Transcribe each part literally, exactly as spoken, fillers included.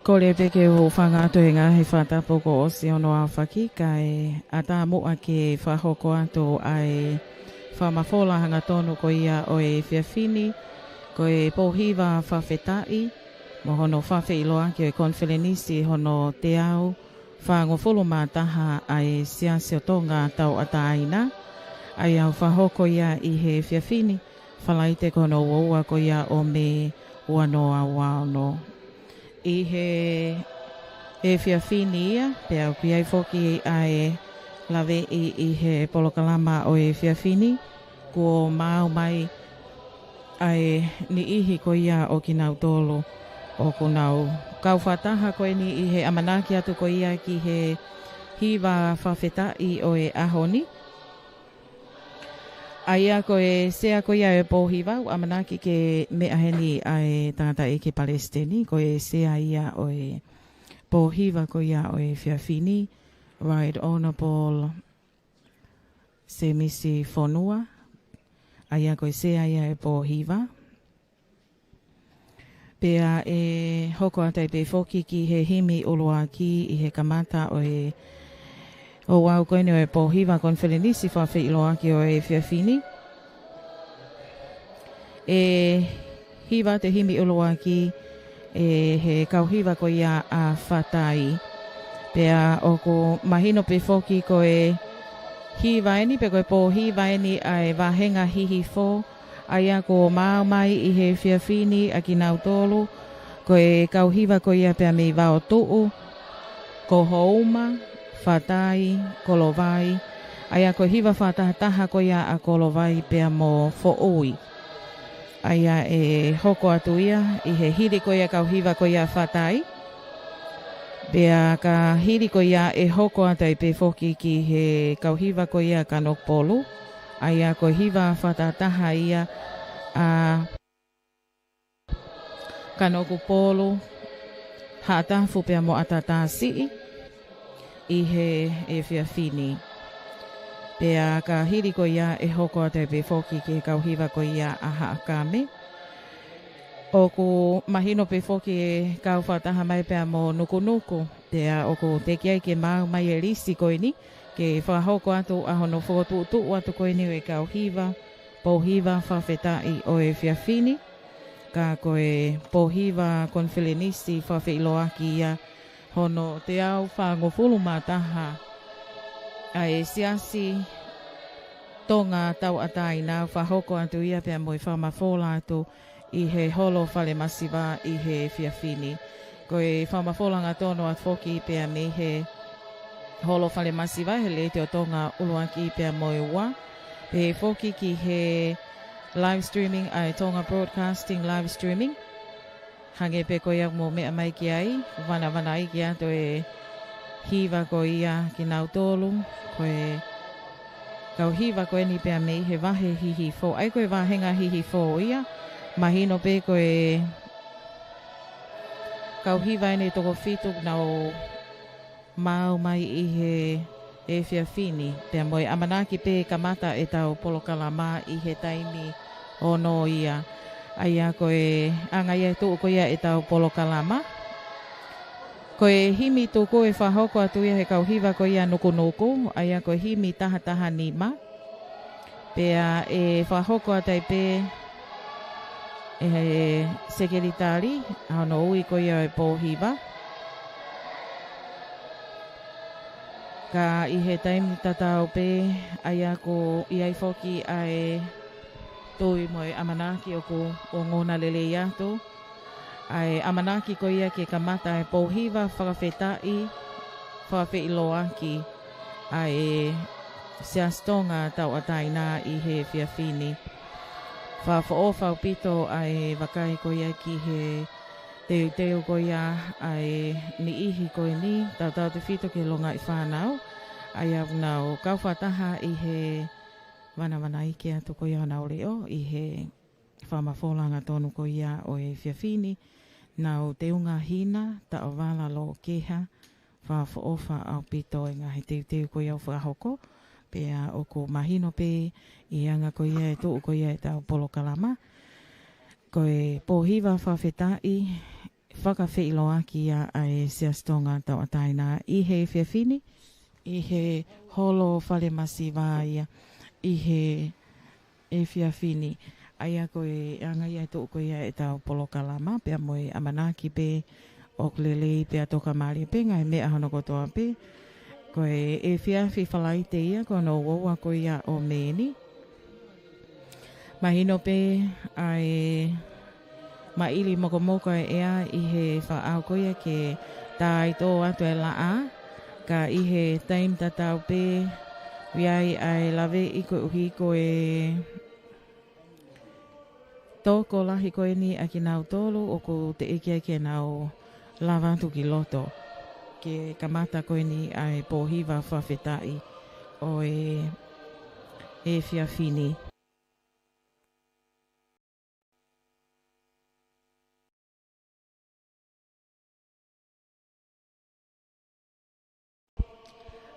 Kole pē ke u hūfanga atu he ngaahi fakatapu kuo ʻosi hono aofaki, kae ʻatā muʻa ke fakahoko atu ʻa e fakamafola hangatonu ko ia ʻo e efiafi ni, ko e pōhiva fakafetaʻi mo hono fakafeʻiloaki ʻo e konifelenisi hono teau fāngofulu mā taha ʻa e Siasi ʻo Tonga Tauʻatāina. ʻA ia ʻoku fakahoko ia ʻi he efiafi ni, Falaite ko hono ua ua ko ia ʻo Mē ua noa ua ono. ʻI he efiafi ni ia, pea ʻoku ʻi ai foki ʻa e laveʻi ʻi he polokalama ʻo e efiafi ni, kuo maau mai ʻa e niʻihi ko ia ʻo kinautolu ʻoku nau kau fakataha ko eni ʻi he ʻamanaki atu ko ia ki he hiva fakafetaʻi ʻo e ʻaho ni. ʻA ia ko e sea ko ia e pōhiva, ʻoku ʻamanaki ke meʻa heni ʻa e tangataʻeiki palesiteni, ko e sea ia ʻo e pōhiva ko ia ʻo e efiafi ni, Right Honourable Semisi Fonua, ʻa ia ko e sea ia e pōhiva. Pea ʻe hoko atu ai pē foki ki he himi ʻuluaki ʻi he kamata ʻo e ouau ko eni ʻo e pōhiva konifelenisi fakafeʻiloaki ʻo e efiafi ni. ʻE hiva atu e himi ʻuluaki ʻe he kau hiva ko ia ʻa Fatai. Pea ʻoku mahino pē foki ko e hiva eni, pe ko e pōhiva eni ʻa e vāhenga hihifo, ʻa ia kuo maau mai ʻi he efiafi ni ʻa kinautolu, ko e kau hiva ko ia pea mei Vaotuʻu, ko Houma, Fatai, Kolovai, ʻa ia ko e hiva fakatahataha ko ia ʻa Kolovai pea mo Foʻui. ʻA ia ʻe hoko atu ia ʻi he hili ko ia kau hiva ko ia Fatai. Pea ka hili ko ia ʻe hoko atu ai pē foki ki he kau hiva ko ia Kanokupolu. ʻA ia ko e hiva fakatahataha ia ʻa Kanokupolu, Haʻatafu pea mo ʻAtatasiʻi ʻi he efiafi ni. Pea ka hili ko ia ʻe hoko atu ai pē foki ki he kau hiva ko ia ʻa Haʻakame. ʻOku mahino pē foki e kau fakataha mai pea mo Nukunuku. Pea ʻoku teʻeki ai ke maau mai e lisi ko eni, ke fakahoko atu ʻa hono fokotuʻutuʻu atu ko eni ʻo e kau hiva, pōhiva fakafetaʻi ʻo e efiafi ni, ka ko e pōhiva konifelenisi fakafeʻiloaki ia hono teau fāngofulu mā taha ʻa e Siasi Tonga Tauʻatāina, fakahoko atu ia pea mo e fakamafola atu ʻi he holo falemasiva ʻi he efiafi ni. Ko e fakamafola hangatonu atu foki pea mei he holo falemasiva he Letiō Tonga ʻuluaki pea mo e ua. Pehē foki ki he live streaming ʻa e Tonga Broadcasting live streaming. Hangē pē ko ia ʻoku mou meʻa mai ki ai, vanavanaiki atu e hiva ko ia kinautolu, ko e kau hiva ko eni pea mei he vahe hihifo. ʻA ia ko e vāhenga hihifo ia, mahino pē ko e kau hiva eni ʻe toko fitu naʻa nau maau mai ʻi he efiafi ni, pea mo e ʻamanaki pē kamata ʻetau polokalama ʻi he taimi ono ia. ʻA ia ko e anga ia e tuʻu ko ia ʻetau polokalama. Ko e himi tuku ʻe fakahoko atu ia he kau hiva ko ia Nukunuku, ʻa ia ko e himi taha taha nima. Pea ʻe fakahoko atu ai pē ʻe he sekelitali ʻa hono ui ko ia ʻo e pōhiva. Ka ʻi he taimi tatau pē, ʻa ia ʻoku ʻi ai foki ʻa e tui mo e ʻamanaki ʻoku ongona lelei atu ʻa e ʻamanaki ko ia ke kamata e pōhiva fakafetaʻi, fakafeʻiloaki ʻa e Siasi Tonga Tauʻatāina ʻi he efiafi ni. Fakaʻofoʻofa ʻaupito ʻa e vakai ko ia ki he teuteu ko ia ʻa e niʻihi ko eni, tautautefito ki he longaʻi fānau, ʻa ia ʻoku nau kau fakataha ʻi he vanavanaiki atu ko ia honau leʻo ʻi he fakamafola hangatonu ko ia ʻo e efiafi ni. Nau Teunga Hina Taʻovala Lokeha, fakaʻofoʻofa ʻaupito e ngaahi teuteu ko ia ʻoku fakahoko, pea ʻoku mahino pē ʻi he anga ko ia e tuʻu ko ia ʻetau polokalama. Ko e pōhiva fakafetaʻi fakafeʻiloaki ia ʻa e Siasi Tonga Tauʻatāina ʻi he efiafi ni, ʻi he holo falemasiva ia, ʻi he efiafi ni. ʻA ia ko e anga ia e tuʻu ko ia ʻetau polokalama, pea mo e ʻamanaki pē ʻoku lelei pea tokamālie pē ngaahi meʻa hono kotoa pē. Ko e efiafi Falaite ia, ko hono uaua ko ia ʻo Mē ni. Mahino pē ʻa e maʻili mokomoko e ʻea ʻi he fakaʻau ko ia ke tāitō atu e laʻā, ka ʻi he taimi tatau pē ʻoku ʻi ai ʻa e laveʻi koeʻuhi ko e tokolahi ko eni ʻa kinautolu ʻoku teʻeki ai ke nau lava atu ki loto ke kamata ko eni ʻa e pō hiva fakafetaʻi ʻo e efiafi ni.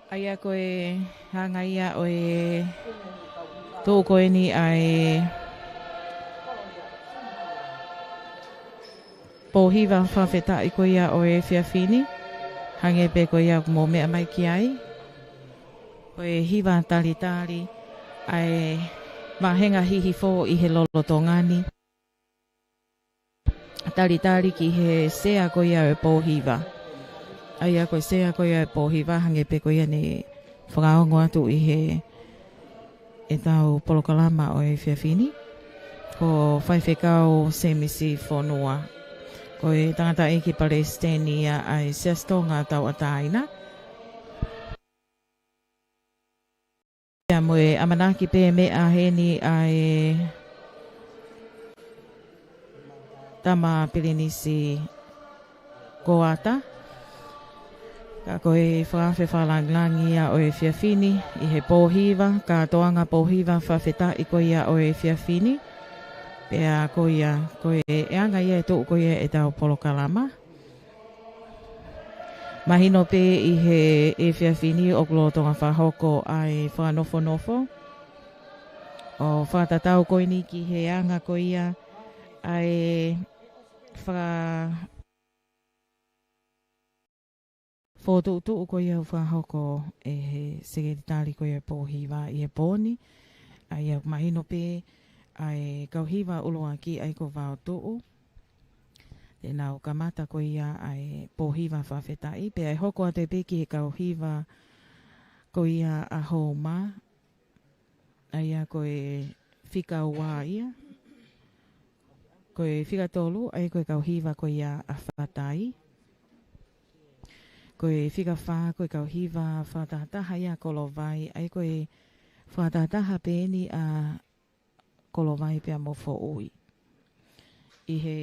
ʻA ia ko e hanga ia ʻo e tuʻu ko eni ʻa e pō hiva fakafetaʻi ko ia ʻo e efiafi ni, hangē pē ko ia ʻoku mou meʻa mai ki ai. Ko e hiva talitali ʻa e vāhenga hihifo ʻi he lolotonga ni. Talitali ki he sea ko ia ʻo e pō hiva. ʻA ia ko e sea ko ia ʻo e pō hiva hangē pē ko ia ne fakaongo atu ʻi he ʻetau polokalama ʻo e efiafi ni. Ko Faifekau Semisi Fonua. Ko e tangataʻeiki palesiteni ia ʻa e Siasi Tonga Tauʻatāina. Pea mo e ʻamanaki pē meʻa heni ʻa e Tama Pilinisi Koata. Ka ko e fakaafe fakalāngilangi ia ʻo e efiafi ni ʻi he pō hiva, kātoanga pō hiva fakafetaʻi ko ia ʻo e efiafi ni. Pea ko ia, ko e anga ia e tuʻu ko ia ʻetau polokalama. Mahino pē ʻi he efiafi ni ʻoku lolotonga fakahoko ʻa e fakanofonofo ʻo fakatatau ko eni ki he anga ko ia ʻa e faka- fokotuʻutuʻu ko ia ʻoku fakahoko ʻe he Sekelitali ko ia pō hiva ʻi he pō ni. ʻA ia ʻoku mahino pē ʻa e kau hiva ʻuluaki ʻa ia ko Vao Tuʻu. Te nau kamata ko ia ʻa e pō hiva fakafetaʻi, pea ʻe hoko atu pē ki he kau hiva ko ia ʻa Houma, ʻa ia ko e fika ua ia. Ko e fika tolu, ʻa ia ko e kau hiva ko ia ʻa Fatai. Ko e fika fā, ko e kau hiva fakatahataha ia ʻa Kolovai, ʻa ia ko e fakatahataha pē eni ʻa Kolovai pea mo Foʻui. ʻI he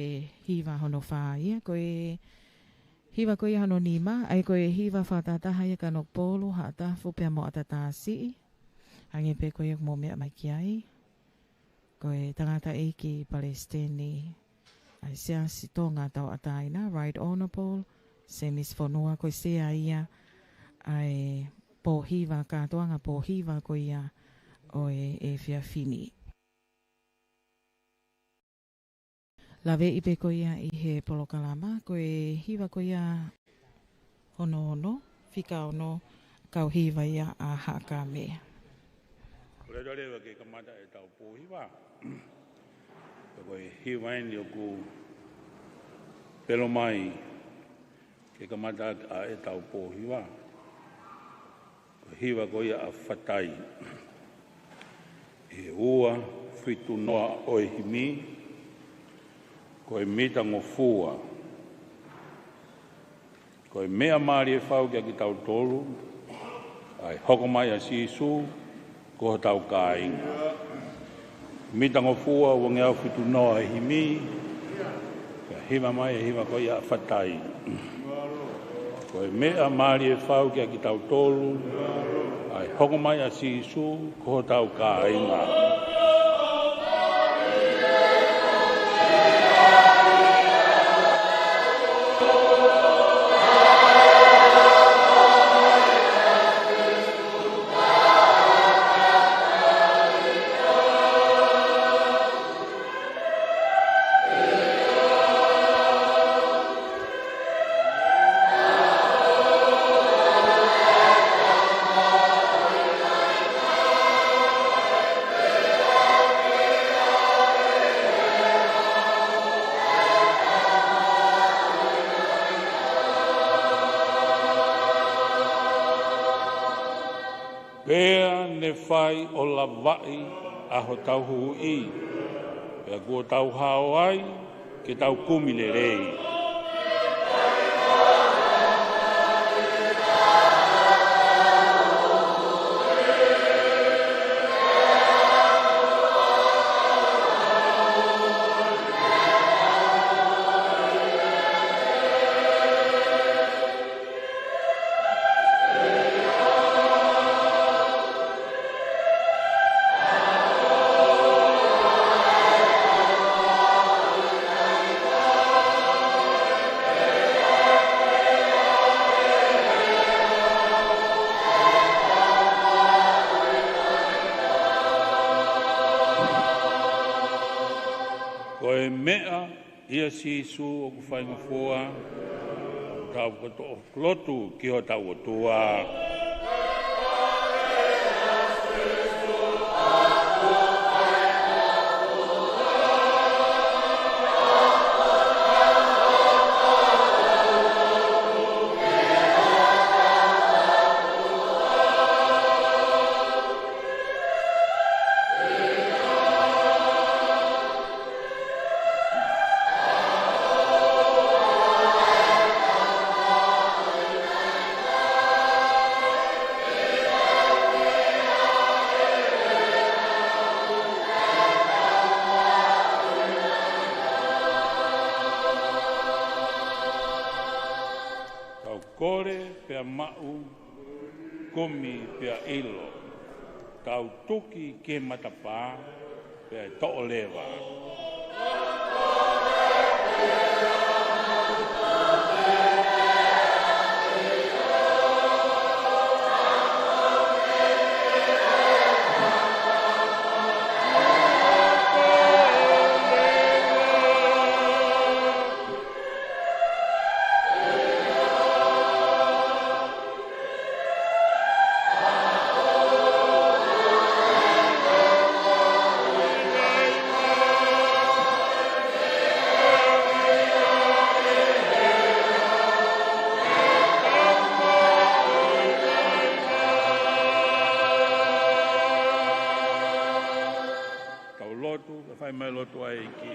hiva hono fā ia, ko e hiva ko ia hono nima, ʻa ia ko e hiva fakatahataha ia ʻa Kanokupolu, Haʻatafu pea mo ʻAtatasiʻi. Hangē pē ko ia ʻoku mou meʻa mai ki ai. Ko e tangataʻeiki palesiteni ʻa e Siasi Tonga Tauʻatāina, Right Honourable Semisi Fonua, ko e sea ia ʻa e pō hiva, kātoanga pō hiva ko ia ʻo e efiafi ni. Laveʻi pē ko ia ʻi he polokalama, ko e hiva ko ia hono ono, fika ono, kau hiva ia ʻa Haʻakame. Ko e leva ke kamata ʻetau pō hiva. Ko e hiva eni ʻoku pelo mai ke kamata ʻa ʻetau pō hiva. Ko e hiva ko ia ʻa Fatai. ʻI he ua fitu noa ʻo e himi, ko e mita ngofua. Ko e meʻa mālie fau kiate kitautolu, ʻa e hoko mai ʻa Sīsū, ko hotau kāinga. Mita ngofua, uangeau fitu noa e himi, ka hiva mai e hiva ko ia ʻa Fatai. Ko e meʻa mālie fau kiate kitautolu, ʻa e hoko mai ʻa Sīsū, ko hotau kāinga. Pea ne fai ʻo lavaʻi ʻa hotau Huhuʻi, pea kuo tau hao ai ke tau kumi lelei. Ko e meʻa ʻia Sīsū ʻoku faingofua, tau fakatoʻo lotu ki hotau ʻOtua. Tau kole pea maʻu, kumi pea ʻilo, tau tuki ki he matapā pea ʻe toʻo leva. Tau lotu, ka fai mai lotu ʻa e ʻEiki.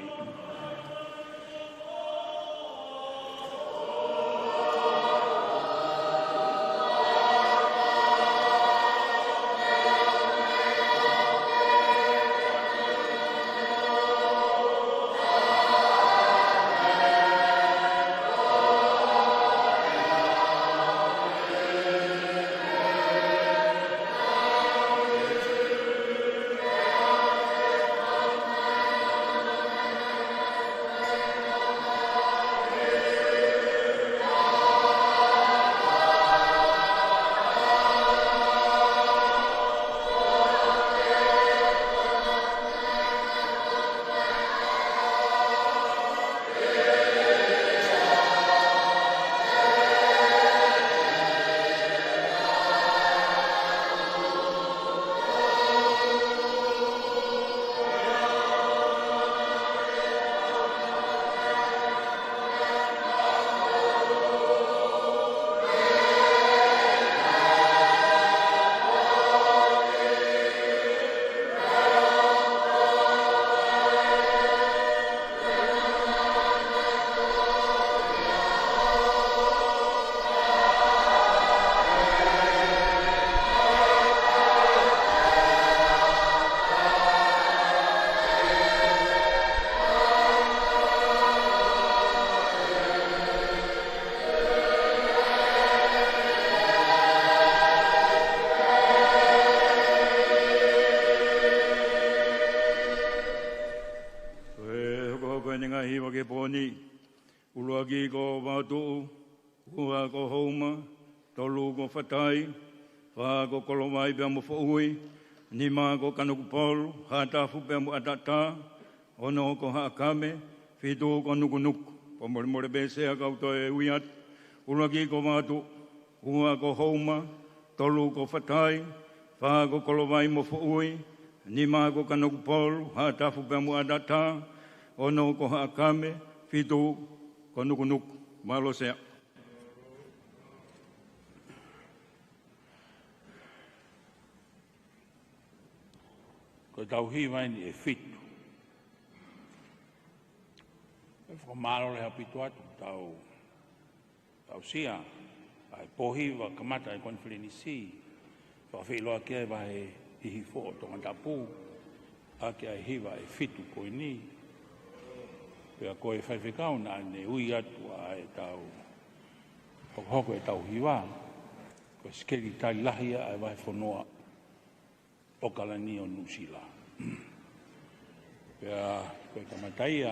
Ko e hokohoko ʻene ngaahi hiva ki he pō ni. ʻUluaki ko Vatuʻu, ua ko Houma, tolu ko Fatai, fā ko Kolovai pea mo Foʻui, nima ko Kanokupolu, Haʻatafu pea mo ʻAtaʻatā, ono ko Haʻakame, fitu ko Nukunuku. Fakamolemole pē Sea, kau toe ui atu. ʻUluaki ko Vatuʻu, ua ko Houma, tolu ko Fatai, fā ko Kolovai mo Foʻui, nima ko Kanokupolu, Haʻatafu pea mo ʻAtaʻatā, ono ko Haʻakame, fitu ko Nukunuku. Mālō Sea. Ko e tau hiva eni ʻe fitu. ʻE fakamālō lahi ʻaupito atu, tau, tau aʻusia ʻa e pō hiva kamata ʻa e konifelenisi, fakafeʻiloaki ʻa e vahe hihifo ʻo Tongatapu, ʻaki ʻa e hiva ʻe fitu ko eni. Pea ko e faifekau naʻa ne ui atu ʻa e tau, hokohoko e tau hiva, ko e sekelitali lahi ʻa e vahefonua ʻAokalani ʻo Nuʻusila. Pea ko e kamata ia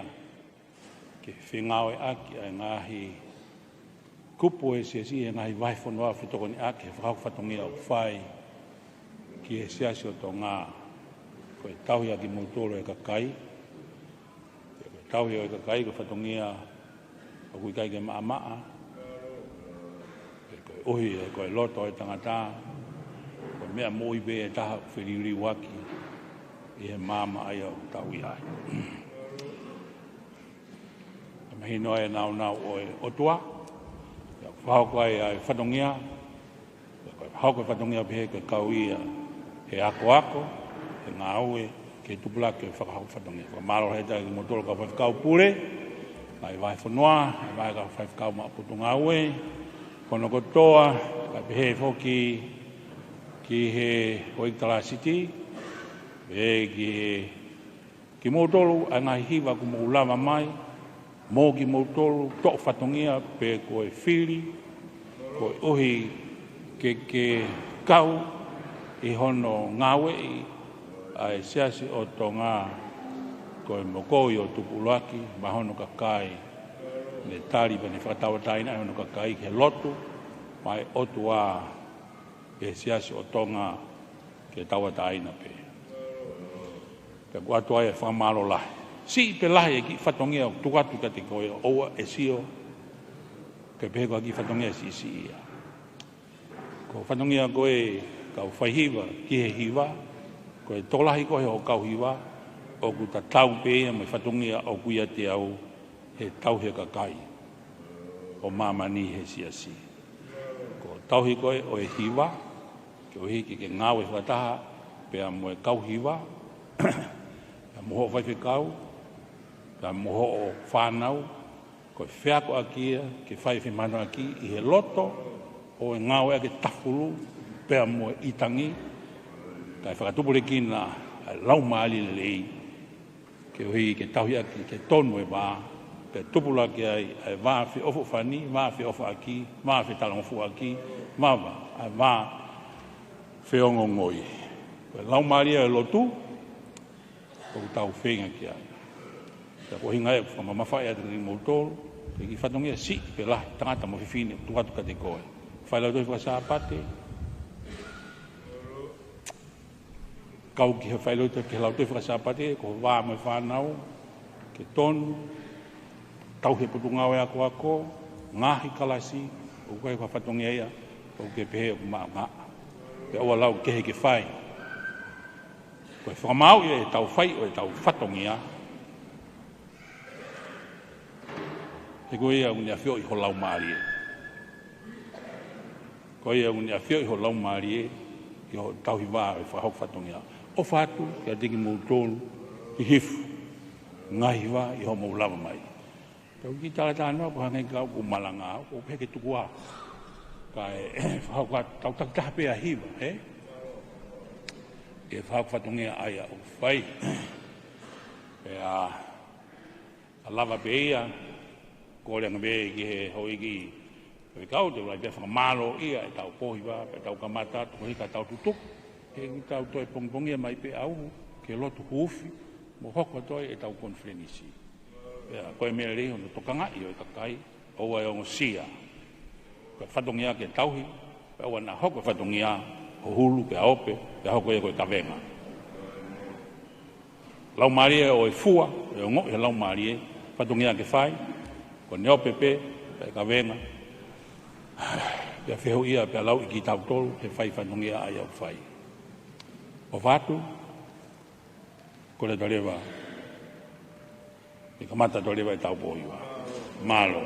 ke fengāueʻaki ʻa e ngaahi kupu ʻo e siasi ʻi he ngaahi vahefonua fetokoniʻaki he fakahoko fatongia ʻoku fai ki he siasi ʻo Tonga. Ko e tauhi ʻa kimoutolu ʻe kakai, pea ko e tauhi ʻo e kakai ko e fatongia ʻoku ʻikai ke maʻamaʻa. Pea koeʻuhi he ko e loto ʻo e tangata, ko e meʻa moʻui pē ʻe taha ʻoku feliuliuaki ʻi he maama ʻa ia ʻoku tau ʻi ai. Ka mahino ai e nāunau ʻo e ʻOtua, ʻoku fakahoko ai ʻa e fatongia, ko e fakahoko e fatongia pehē ko e kau ia he akoako, he ngāue, ke tupulaki e fakahoko fatongia. Fakamālō lahi atu kimoutolu kau faifekau pule, ngaahi vahefonua, ngaahi vahe kau faifekau maʻa Potungāue, ko hono kotoa, kae pehē foki ki he houʻeiki Talāsiti, pehē ki he kimoutolu ʻa e ngaahi hiva kuo mou lava mai, mo kimoutolu toʻo fatongia pe ko e fili, koeʻuhi ke ke kau ʻi hono ngāueʻi ʻa e siasi ʻo Tonga, ko e mokoʻi ʻo tupulaki maʻa hono kakai, ne tali pea ne fakatauʻatāina ʻa hono kakai ki he lotu maʻa e ʻOtua, ʻe he siasi ʻo Tonga ke tauʻatāina pē. Pea ʻoku ʻoatu ai e fakamālō lahi. Siʻi pe lahi e kiʻi fatongia ʻoku tuku atu kiate koe, ʻoua ʻe sio ke pehē ko ha kiʻi fatongia siʻisiʻi ia. Ko e fatongia ko e kau faihiva ki he hiva, ko e tokolahi ko ē hoʻo kau hiva, ʻoku tatau pē ia mo e fatongia ʻoku ʻiate au he tauhi e kakai ʻo māmani he siasi. Ko e tauhi ko ē ʻo e hiva, koeʻuhi ke ke ngāue fakataha pea mo e kau hiva, pea mo hoʻo faifekau, pea mo hoʻo fānau, ko e feakoʻaki ia ke fai e femahinoʻaki ʻi he loto ʻo e ngāueʻaki e tafulu pea mo e ʻitangi, kae fakatupulekina ʻa e laumālie lelei, koeʻuhi ke tauhi ʻaki ke tonu e vā, pea tupulaki ai ʻa e vā feʻofoʻofani, vā feʻofaʻaki, vā fetalangofua ʻaki, vā, vā, ʻa e vā feongoongoi. Ko e laumālie ʻo e lotu, ʻoku tau feinga ki ai. Pea ko e ʻuhinga ia ʻoku fakamamafaʻi atu kimoutolu, ko e kiʻi fatongia siʻi pe lahi, tangata mo fefine, ʻoku tuku atu kiate koe. Fai lautohi faka-Sāpate, kau ki he fai lautohi, ki he lautohi faka-Sāpate, ko e vā mo e fānau, ke tonu, tauhi e Potungāue Akoako, ngaahi kalasi, ʻoku ʻikai ko ha fatongia ia ʻoku ke pehē ʻoku maʻamaʻa. Pea ʻoua lau kehe ke fai. Ko e fakamaauʻi ʻe he tau fai ʻo e tau fatongia, he ko ia ʻoku ne ʻafioʻi ho laumālie. Ko ia ʻoku ne ʻafioʻi ho laumālie ʻi hoʻo tauhi vā ʻo e fakahoko fatongia. ʻOfa atu kiate kimoutolu, Hihifo, ngaahi hiva ʻi hoʻomou lava mai. Tau kiʻi talatalanoa, ko e hangē ka ʻoku malanga, ʻoku pehē ke tuku ā. Kae fakahoko atu, tau takitaha pē ʻa e hiva, ē? ʻI he fakahoko fatongia ʻa ia ʻoku fai. Pea ʻa lava pē ia, kole ange pē ki he houʻeiki faifekau, te u ʻai pē fakamālō ia e tau pō hiva, pea tau kamata atu, ko e hika tau tutuku, he ʻoku tau toe pongipongia mai pē ʻaho, ke lotu huufi, mo hoko atu ai e tau konifelenisi. Pea ko e meʻa lelei hono tokangaʻi ʻo e kakai, ʻoua ʻe ongosia. Ko e fatongia ke tauhi, pea ʻoua naʻa hoko e fatongia ʻo hulu, pea ope, pea hoko ia ko e kavenga. Laumālie ʻo e fua, ʻe ongoʻi he laumālie, fatongia ke fai, ko ʻene ope pē, pea kavenga. Pea fehuʻia, pea lauʻi kitautolu, he fai fatongia ʻa ia ʻoku fai. ʻOfa atu, kole atu leva, ke kamata atu leva e tau pō hiva. Mālō.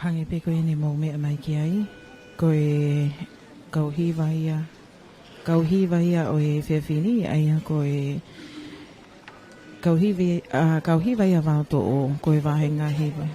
Hangē pē ko eni mou meʻa mai ki ai, ko e kau hiva ia, kau hiva ia ʻo e efiafi ni, ʻa ia ko e kau hiva, ʻa, kau hiva ia Vaotoʻo, ko e vāhenga hiva.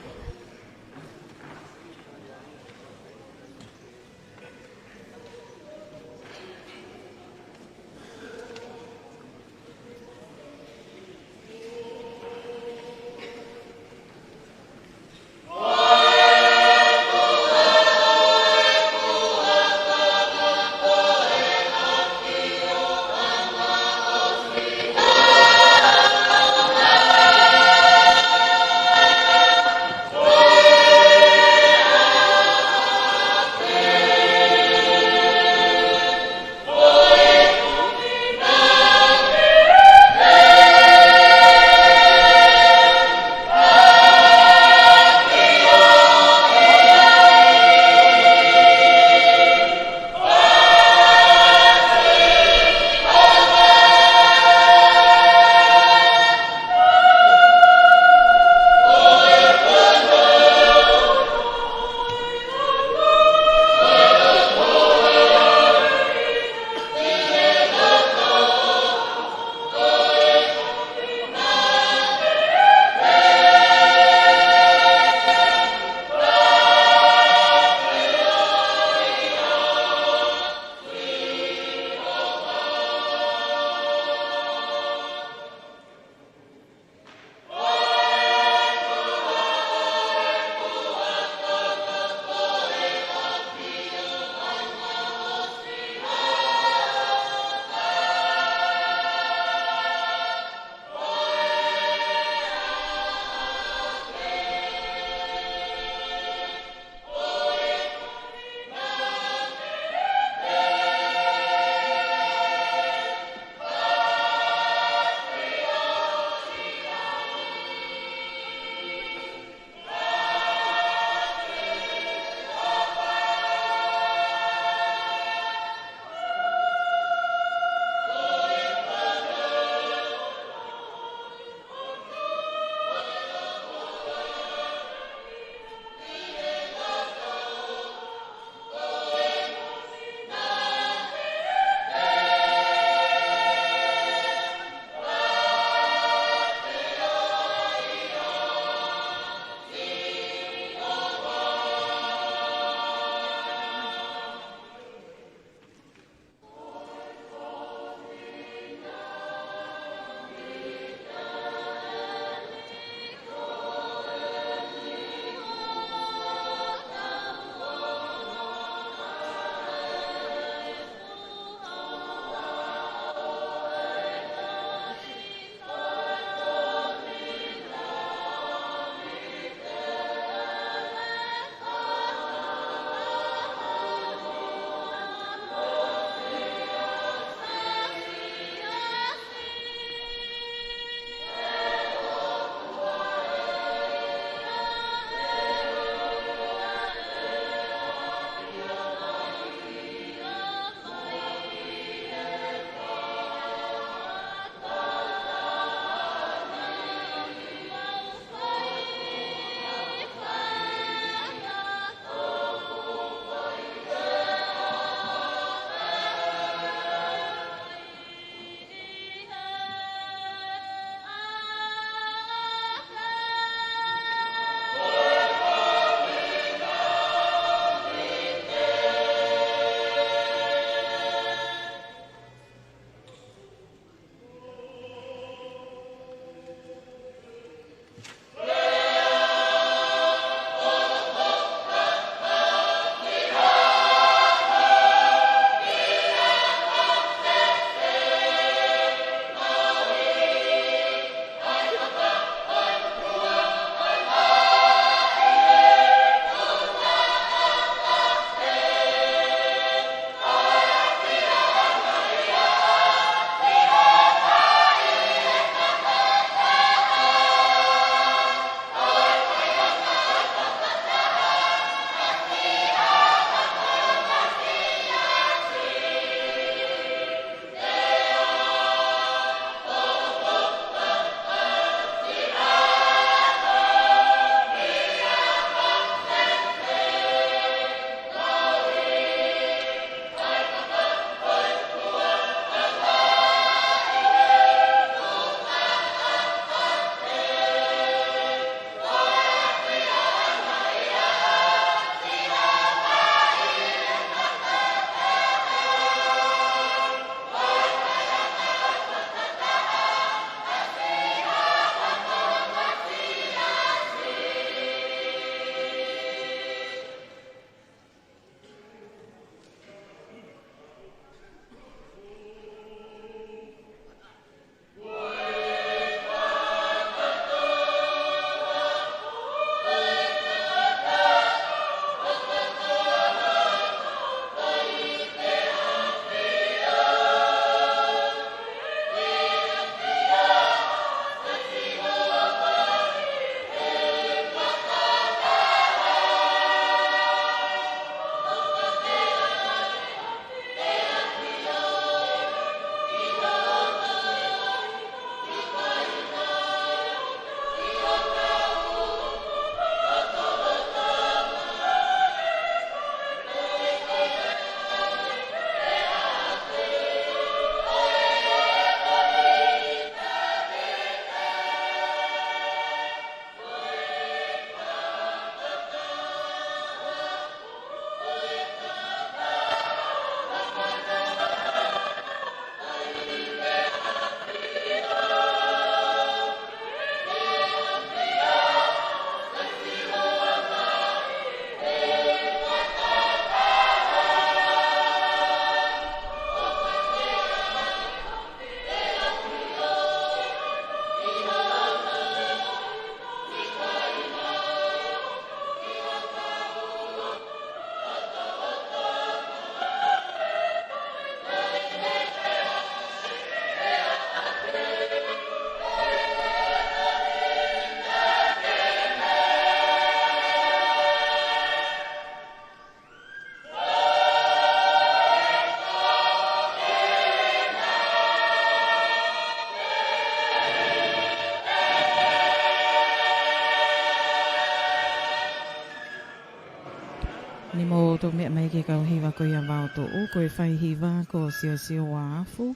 ʻO tau meʻa mai ki he kau hiva ko ia ʻa Vaotuʻu, ko e fai hiva ko Siosio Uaafu,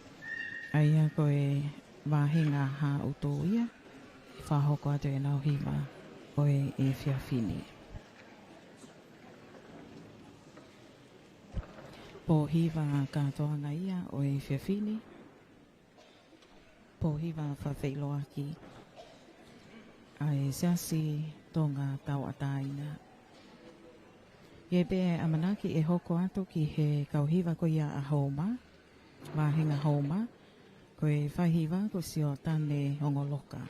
ʻa ia ko e vāhenga Haʻutu ia, fakahoko atu ʻenau hiva ʻo e efiafi ni. Pō hiva kātoanga ia ʻo e efiafi ni. Pō hiva fakafeʻiloaki ʻa e Siasi Tonga Tauʻatāina. ʻE pē ʻamanaki ʻe hoko atu ki he kau hiva ko ia ʻa Houma, vāhenga Houma, ko e fai hiva ko Siotane Ongoloka.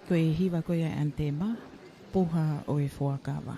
Ko e hiva ko ia ʻa e ʻanitema, Puha ʻo e Fuakava.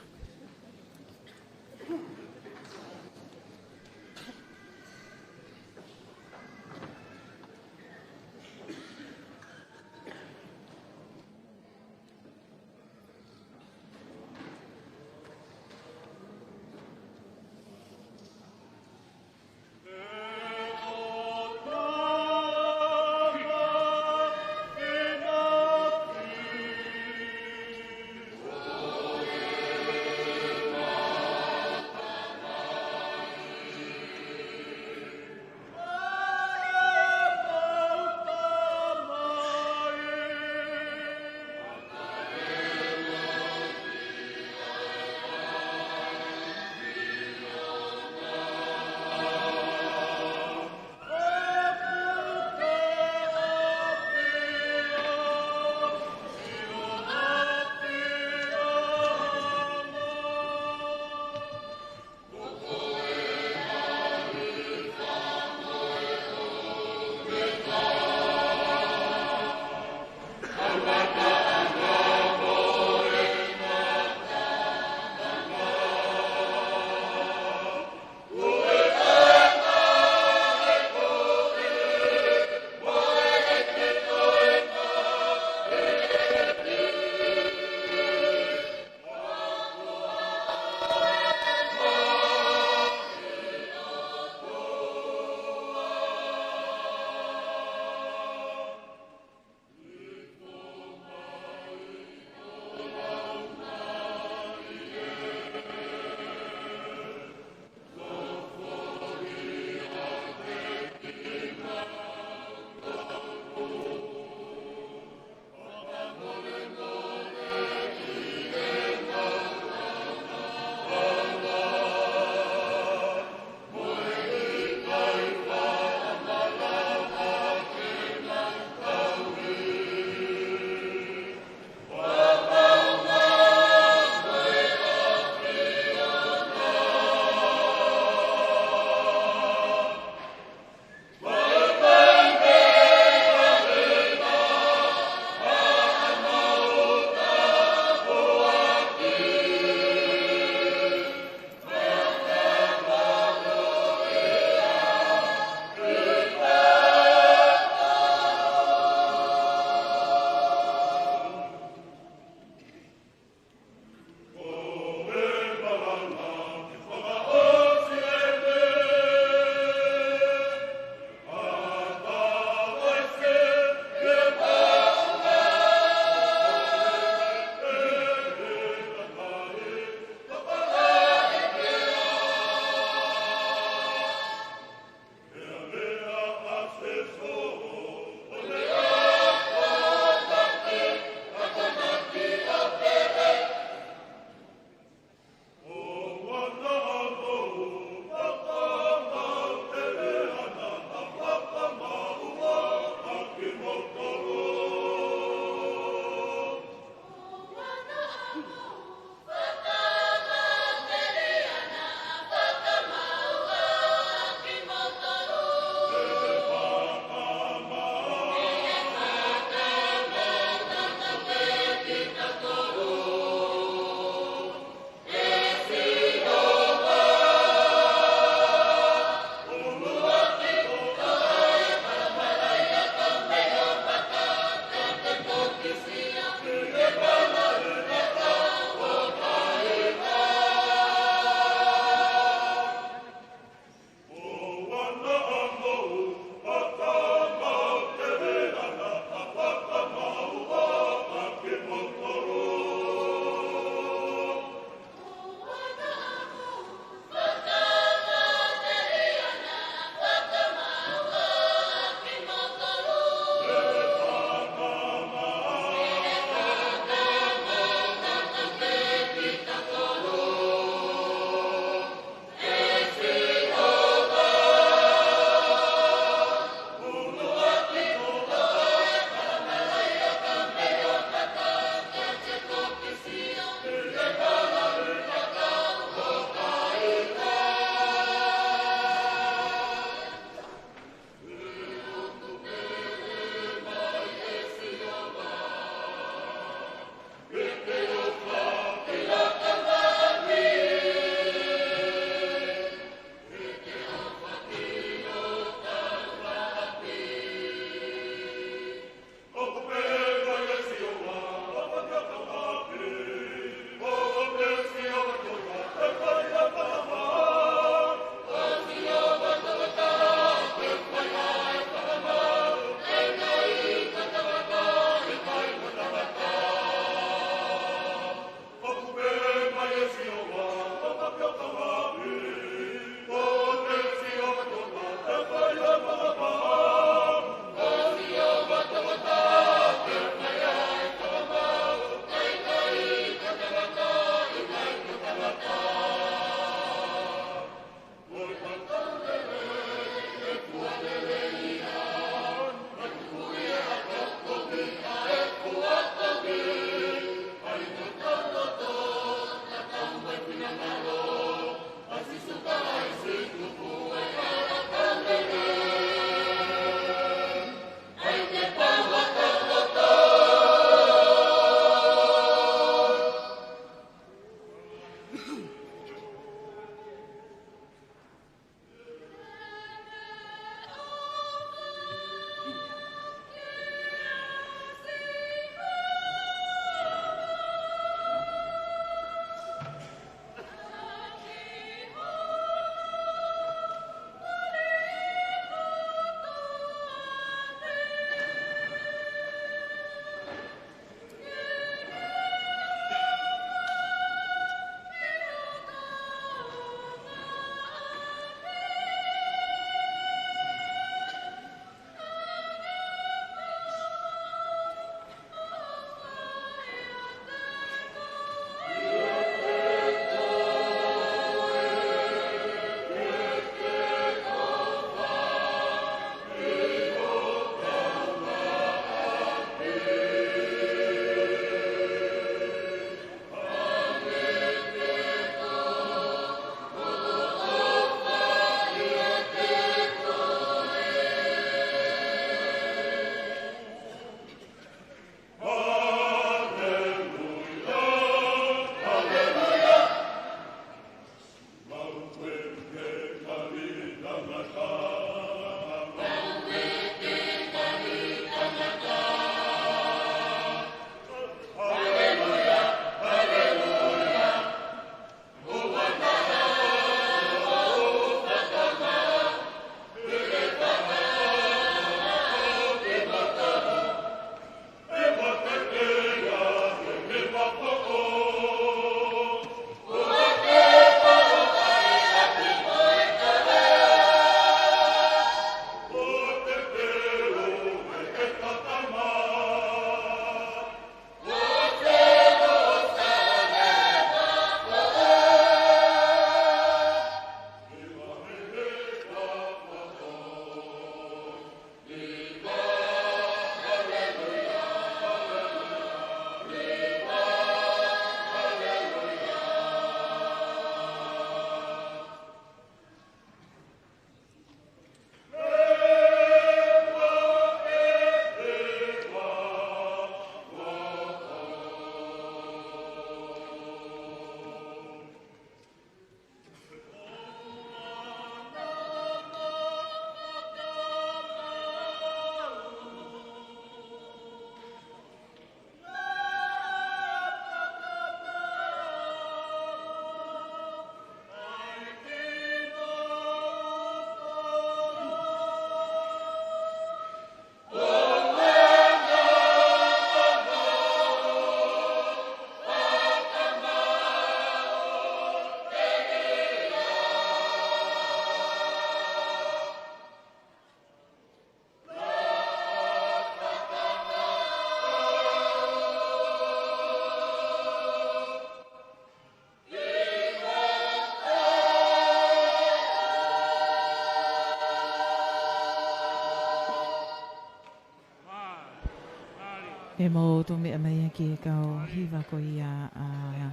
ʻE mou tuʻu meʻa mai ki he kau hiva ko ia ʻa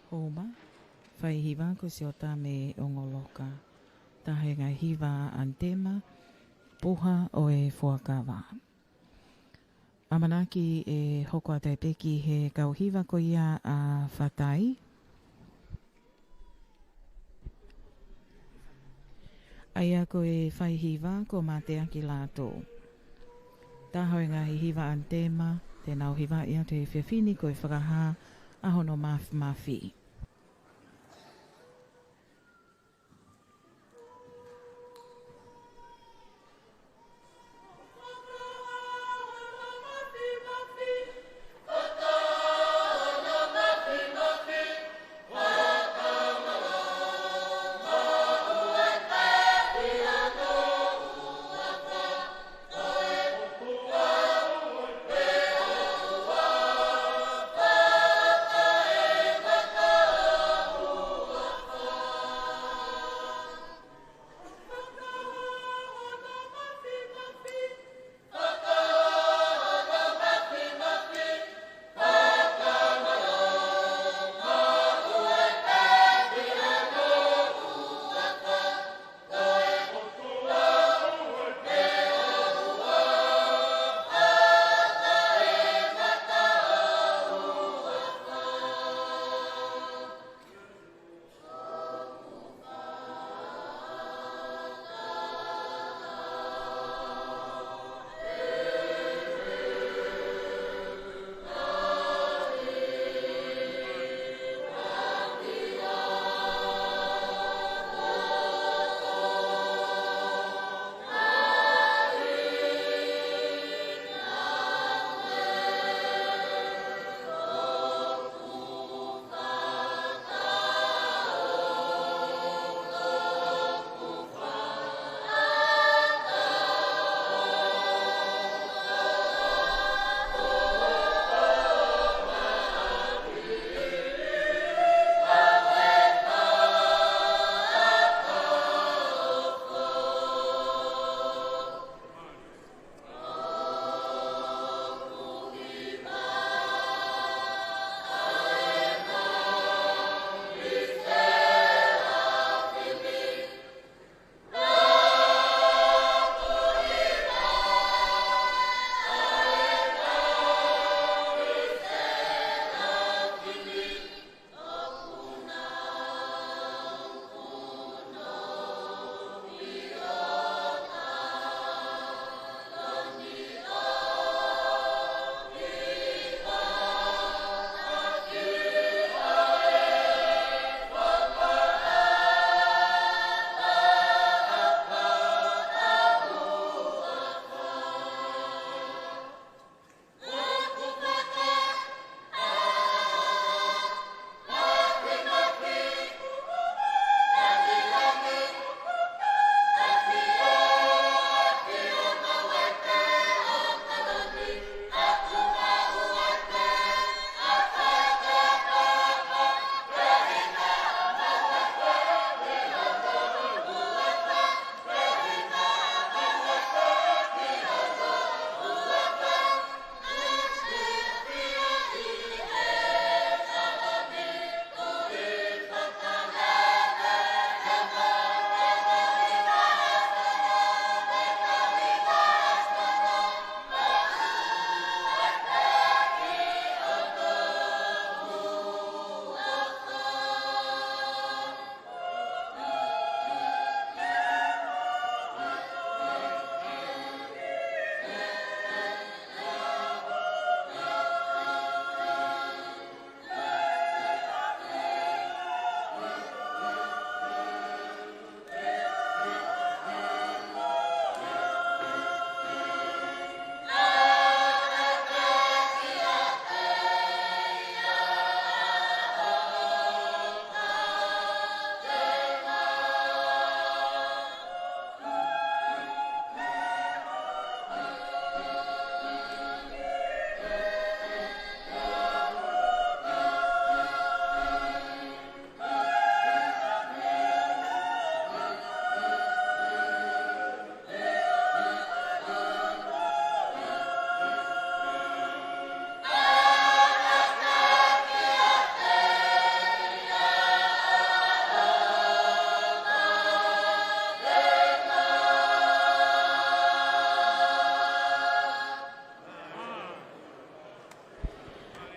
Houma, fai hiva ko Siota mei Ongoloka. Taha e ngaahi hiva ʻanitema, Puha ʻo e Fuakava. ʻAmanaki ʻe hoko atu pē ki he kau hiva ko ia ʻa Fatai. ʻA ia ko e fai hiva ko Mateaki Lātū. Taha ʻo e ngaahi hiva ʻanitema te nau hivaʻi atu he efiafi ni ko e Fakahā ʻa hono Mafimafi.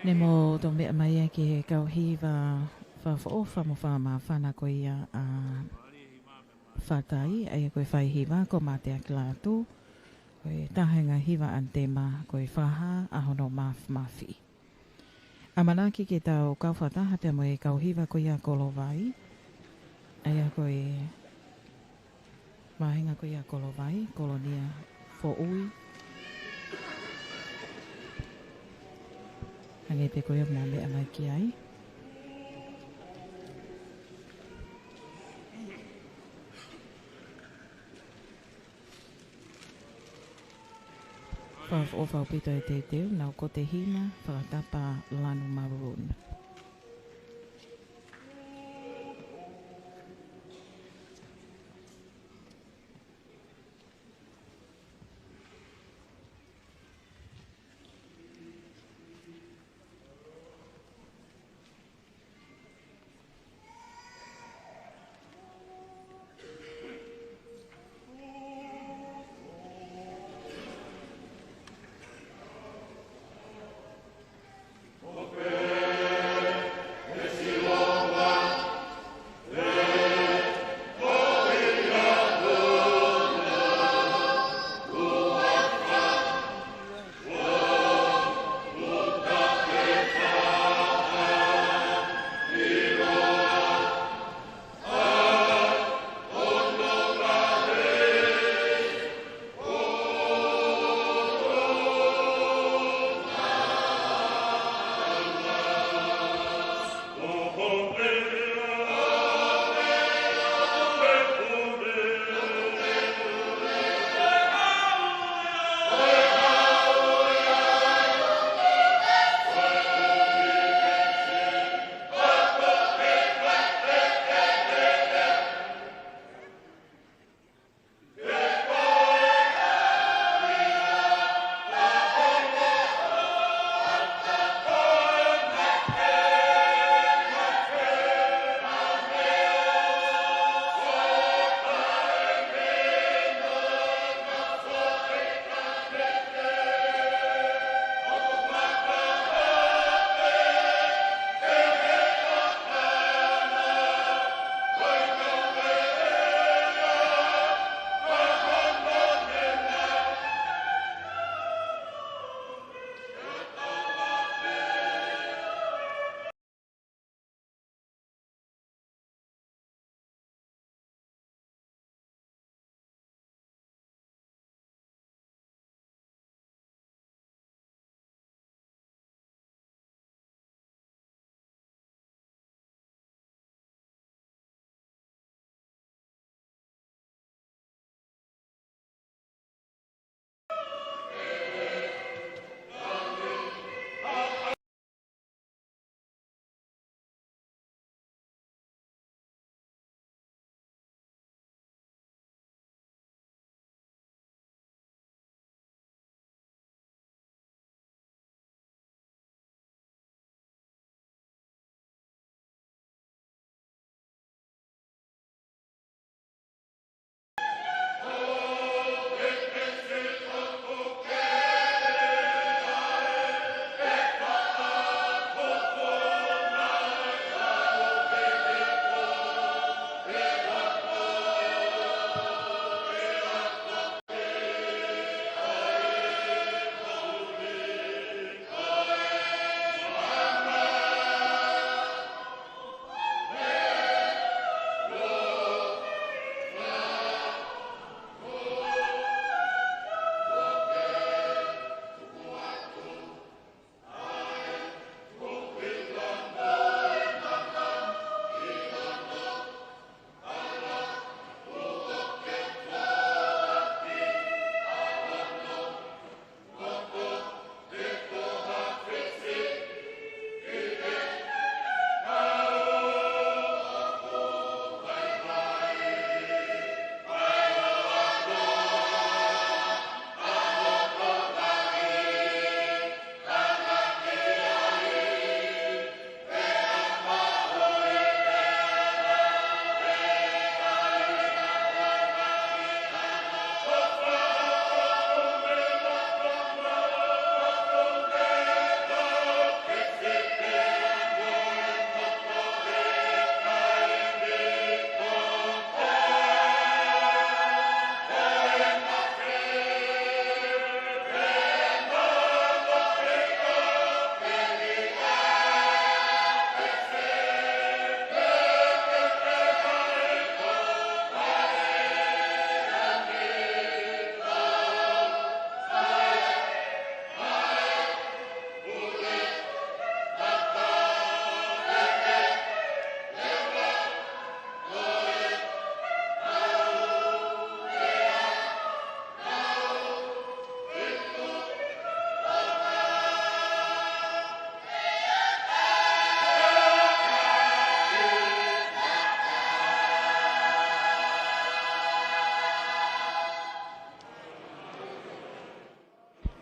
ʻE mo to meʻa mai ia ki he kau hiva fakaʻofoʻofa mo fakamāfana ko ia ʻa Fatai, ʻa ia ko e faihiva ko Mateaki Lātū, ko e taha e ngaahi hiva ʻanitema ko e Fakahā ʻa hono Māfimafi. ʻAmanaki ke tau kau fakataha pea mo e kau hiva ko ia Kolovai, ʻa ia ko e vāhenga ko ia Kolovai, Kolonia Foʻui. Hangē pē ko ia mo meʻa mai ki ai. Fakaʻofoʻofa ʻaupito e teuteu, nau ko Tehina Fakatapa Lanu Maroon.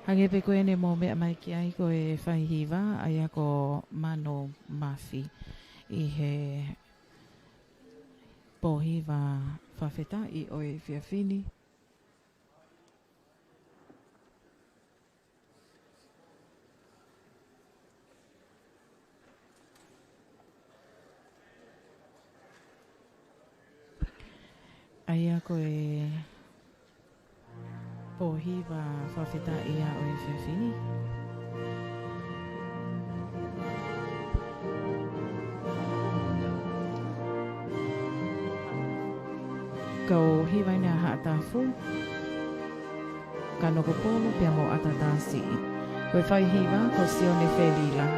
Hangē pē ko ʻene mou meʻa mai ki ai, ko e fai hiva, ʻa ia ko Manu Mafi, ʻi he pō hiva fakafetaʻi ʻo e efiafi ni. ʻA ia ko e pō hiva fakafetaʻi ia ʻo e efiafi ni. Kau hiva ʻi he Haʻa Tafu, Kanokupolu pea mo ʻAtatasiʻi. Ko e fai hiva ko Sione Felila.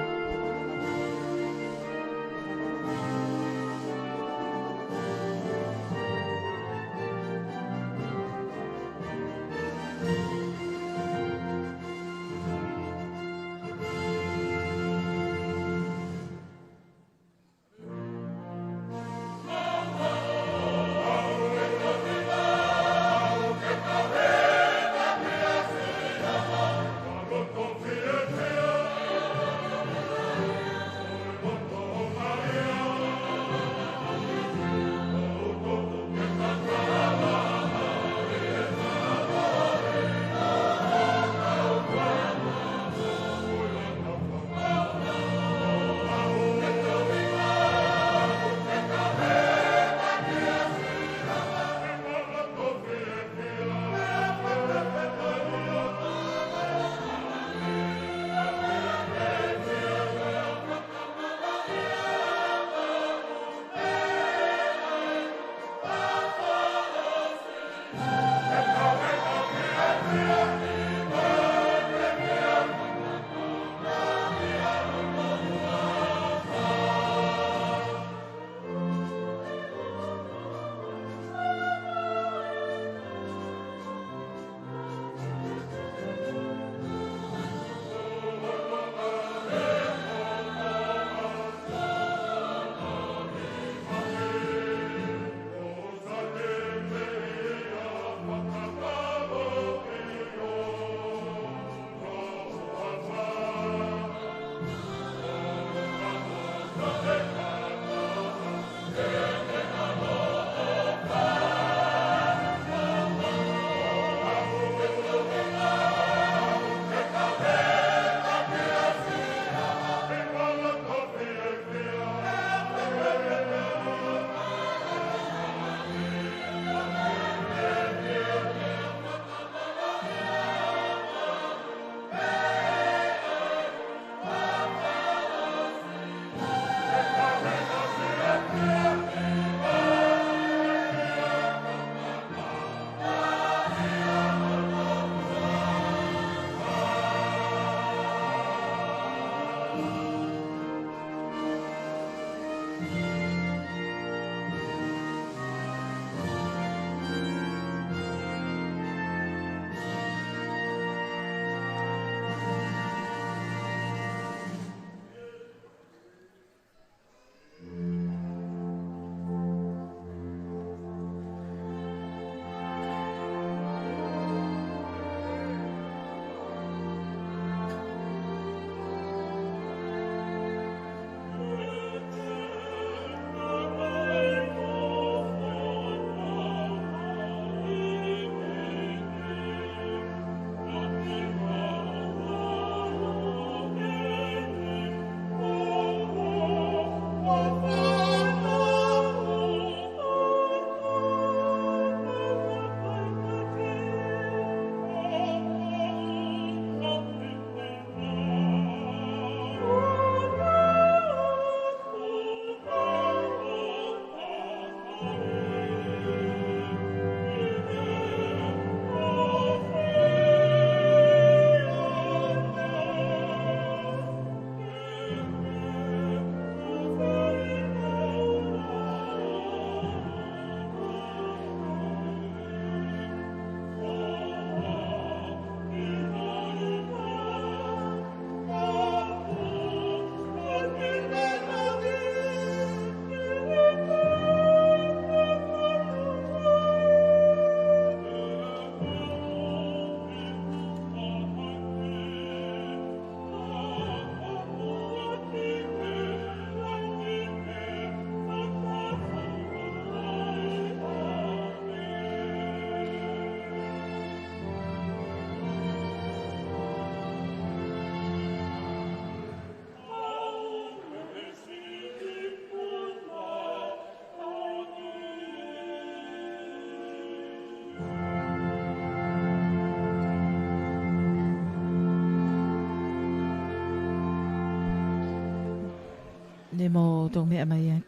Ne mou toki meʻa mai ā.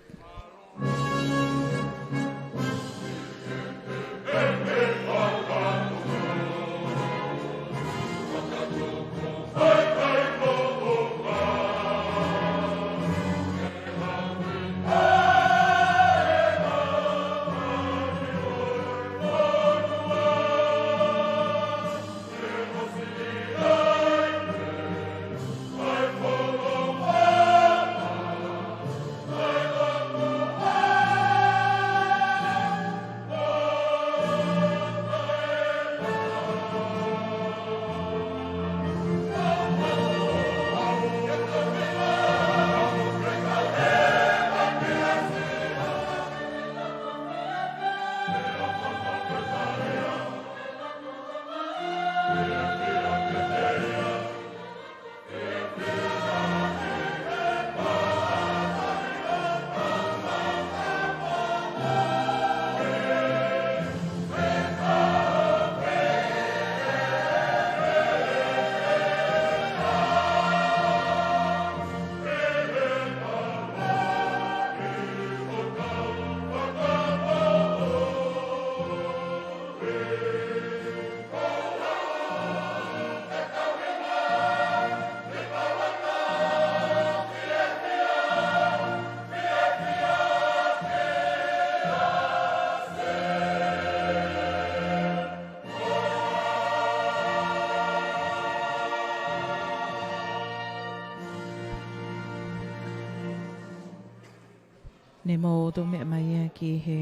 Ne mou toki meʻa mai ā ki he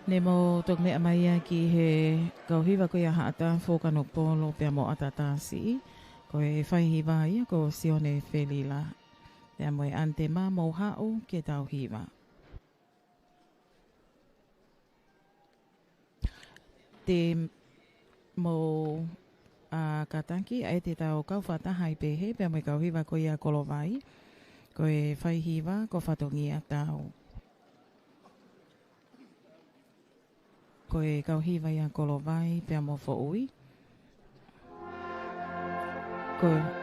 Ne mou toki meʻa mai ia ki he kau hiva ko ia Haʻata Fukanupolu pea mo ʻAtatasi. Ko e faihiva ia ko Sione Felila. Pea mo e ʻanitema, mou haʻu ke tau hiva. Te mou kātaki ʻa e te tau kau fakataha ai pehē pea mo e kau hiva ko ia Kolovai. Ko e faihiva ko Fatongia Tau. Ko e kau hiva ia Kolovai pea mo Foʻui. Ko e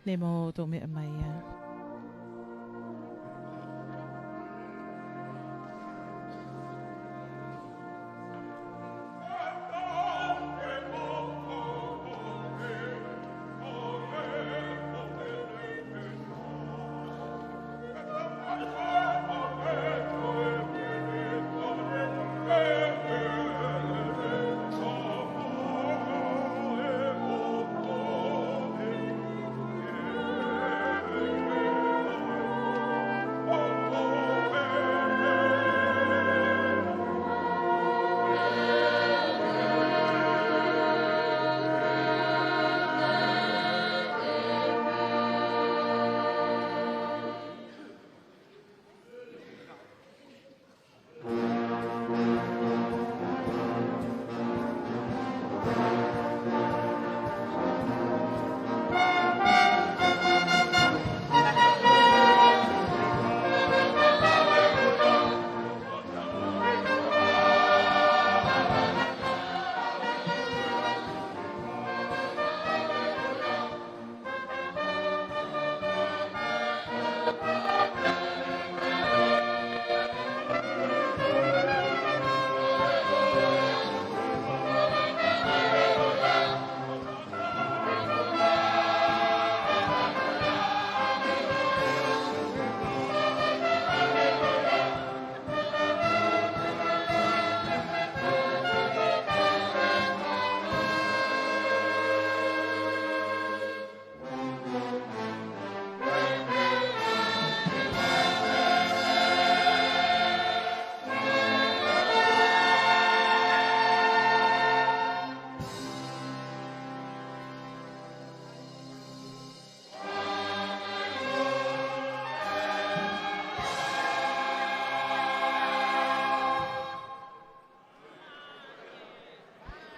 Ne mou toʻo meʻa mai ia.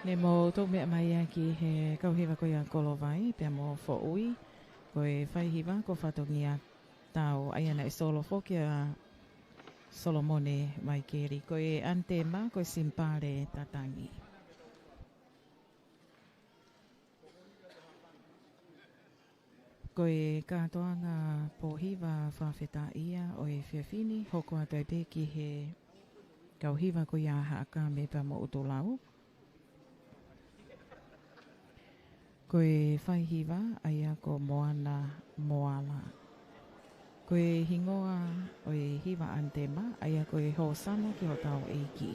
Ne mou toʻo meʻa mai ia ki he kau hiva ko ia Kolovai, pea mo Foʻui, ko e fai hiva ko Fatongia Tau, ʻa ia naʻe solo foki ʻa Solomone Maikeli, ko e ʻanitema, ko e Simpale Tatangi. Ko e kātoanga pōhiva fakafetaʻi ia ʻo e efiafi ni, hoko atu ai pē ki he kau hiva ko ia Haʻakame pea mo ʻUtulau. Ko e fai hiva, ʻa ia ko Moana Moala. Ko e hingoa ʻo e hiva ʻanitema, ʻa ia ko e Hōsana ki hotau ʻEiki.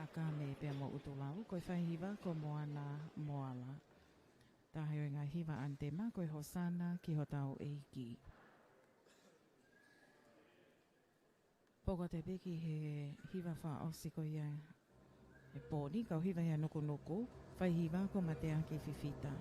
Akame pea mo ʻUtulau, ko e faihiva ko Moana Moala. Taha ʻo e ngaahi hiva ʻanitema ko e Hosana ki hotau ʻEiki. Pea ko e tepeki he hiva fakaʻosi ko ia he pō ni, kau hiva ia ʻa Nukunuku, faihiva ko Mateaki Fifita.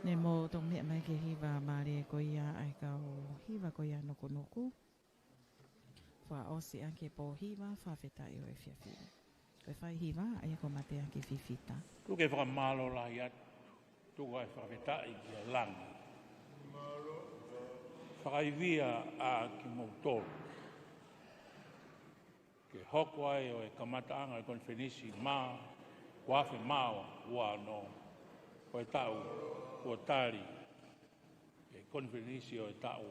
Ne mou toki meʻa mai ki he hiva mālie ko ia ʻa e kau hiva ko ia Nukunuku. Fakaʻosi ʻaki e pō hiva fakafetaʻi ʻo e efiafi ni. Ko e fai hiva ʻa ia ko Mateaki Fifita. Tuku e fakamālō lahi atu, tuku e fakafetaʻi ki he langi. Fakaivia ʻa kimoutolu ke hoko ai ʻo e kamataʻanga e konifelenisi mā, ua afe mā ua ono ʻo e taʻu kuo tali, e konifelenisi ʻo e taʻu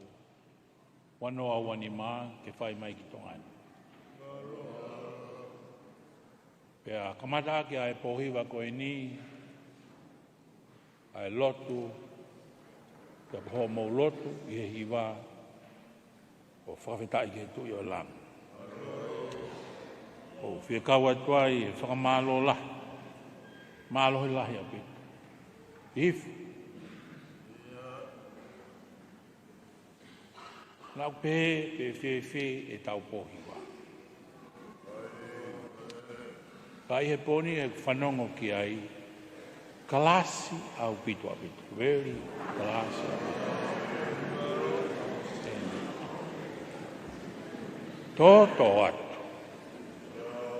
ua noa ua nima ke fai mai ki Tonga ni. Pea kamata ʻaki ʻa e pō hiva ko eni, ʻa e lotu, pea ko hoʻomou lotu ʻi he hiva, ʻo fakafetaʻi ki he Tuʻi ʻo e langi. ʻOku ou fie kau atu ai e fakamālō lahi, mālohi lahi ʻaupito. If naʻa ku pehē pe fēfē ʻetau pō hiva, ka ʻi he pō ni ʻeku fanongo ki ai, kalasi ʻaupito ʻaupito. Very kalasi ʻaupito. Toto atu.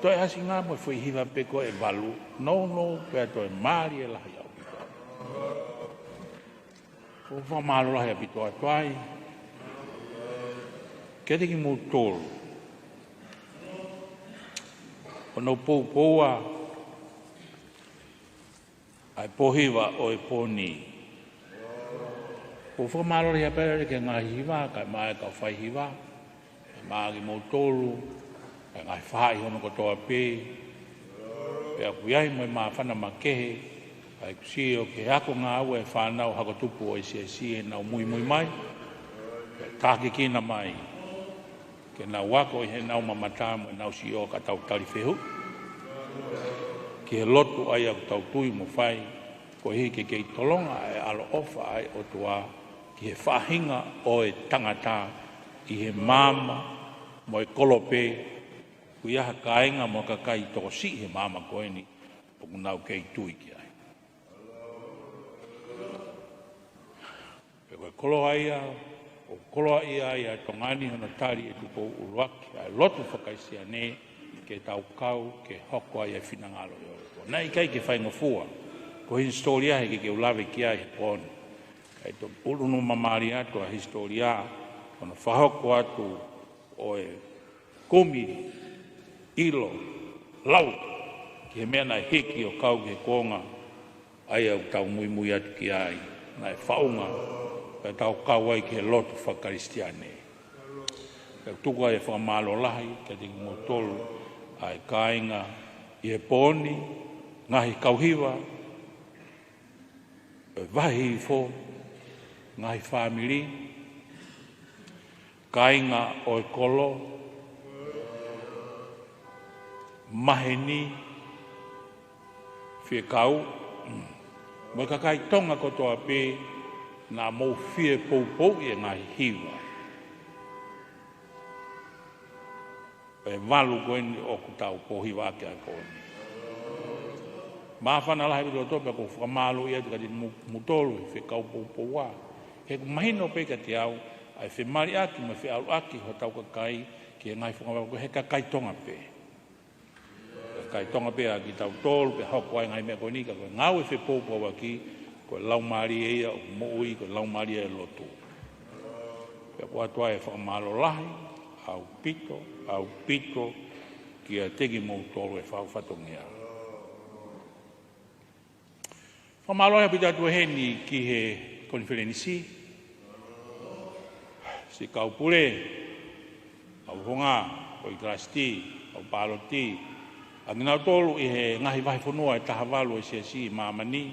Toe ʻasi ange mo e foʻi hiva pē ko ē ʻe valu. Nounou pea toe mālie lahi ʻaupito. ʻOku ou fakamālō lahi ʻaupito atu ai kiate kimoutolu hono poupoua ʻa e pō hiva ʻo e pō ni. ʻOku ou fakamālō lahi ʻaupito ki he ngaahi hiva, kae ʻumaʻā e kau fai hiva, kae ʻumaʻā kimoutolu, kae ngaahi faʻahi hono kotoa pē. Pea ʻoku ʻi ai mo e māfana makehe, kae ʻoku sio ki he ako ngāue e fānau hako tupu ʻo e siasi ʻenau muimui mai, pea tākiekina mai ke nau ako ʻi heʻenau mamata mo ʻenau sio ka tau talifehuʻi ki he lotu ʻa ia ʻoku tau tui mo fai, koeʻuhi ke kei tolonga e ʻaloʻofa ʻa e ʻOtua ki he faʻahinga ʻo e tangata ʻi he maama mo e kolope, ʻoku ʻi ai ha kāinga mo ha kakai tokosiʻi he maama ko eni ʻoku nau kei tui ki ai. Pea ko e koloa ia, ʻoku koloaʻia ai ʻa Tonga ni hono tali e tupou ʻuluaki ʻa e lotu faka-Kalisitiane ke tau kau ke hoko ai e finangalo ʻo e ʻOtua. Naʻe ʻikai ke faingofua ko e hisitōlia he ke ke u lave ki ai he pō ni. Kae toki ʻulunuma mālie atu ʻa e hisitōlia, ko hono fakahoko atu ʻo e kumi, ʻilo, lau ki he meʻa naʻe hiki ʻo kau ki he kuonga ʻa ia ʻoku tau muimui atu ki ai, naʻe faʻunga pea tau kau ai ki he lotu faka-Kalisitiane. Pea tuku ai e fakamālō lahi kiate kimoutolu ʻa e kāinga ʻi he pō ni, ngaahi kau hiva, ʻo e Vahe Hihifo, ngaahi fāmili, kāinga ʻo e kolo, maheni, fekau, mo e kakai Tonga kotoa pē naʻa mou fie poupouʻi e ngaahi hiva ʻe valu ko eni ʻoku tau pō hiva ʻaki ʻa e pō ni. Māfana lahi ʻaupito pea ʻoku ou fakamālō atu kiate kimoutolu he fekau poupoua. He ʻoku mahino pē kiate au ʻa e femaliʻaki mo e feʻaluʻaki hotau kakai ki he ngaahi fungavaka ko ē he kakai Tonga pē. Kakai Tonga pē ʻa kitautolu pea hoko ai e ngaahi meʻa ko eni, ka ko e ngāue fepoupouaki, ko e Laumālie ia ʻoku moʻui, ko e laumālie e lotu. Pea ʻoku ʻoatu ai e fakamālō lahi ʻaupito, ʻaupito kiate kimoutolu e fau fatongia. Fakamālō ʻaupito atu heni ki he konifelenisi, siʻi kau pule, kau founga, kau ʻi talasiti, kau pāloti, ʻa kinautolu ʻi he ngaahi vahefonua ʻe taha valu ʻo e siasi ʻi māmani,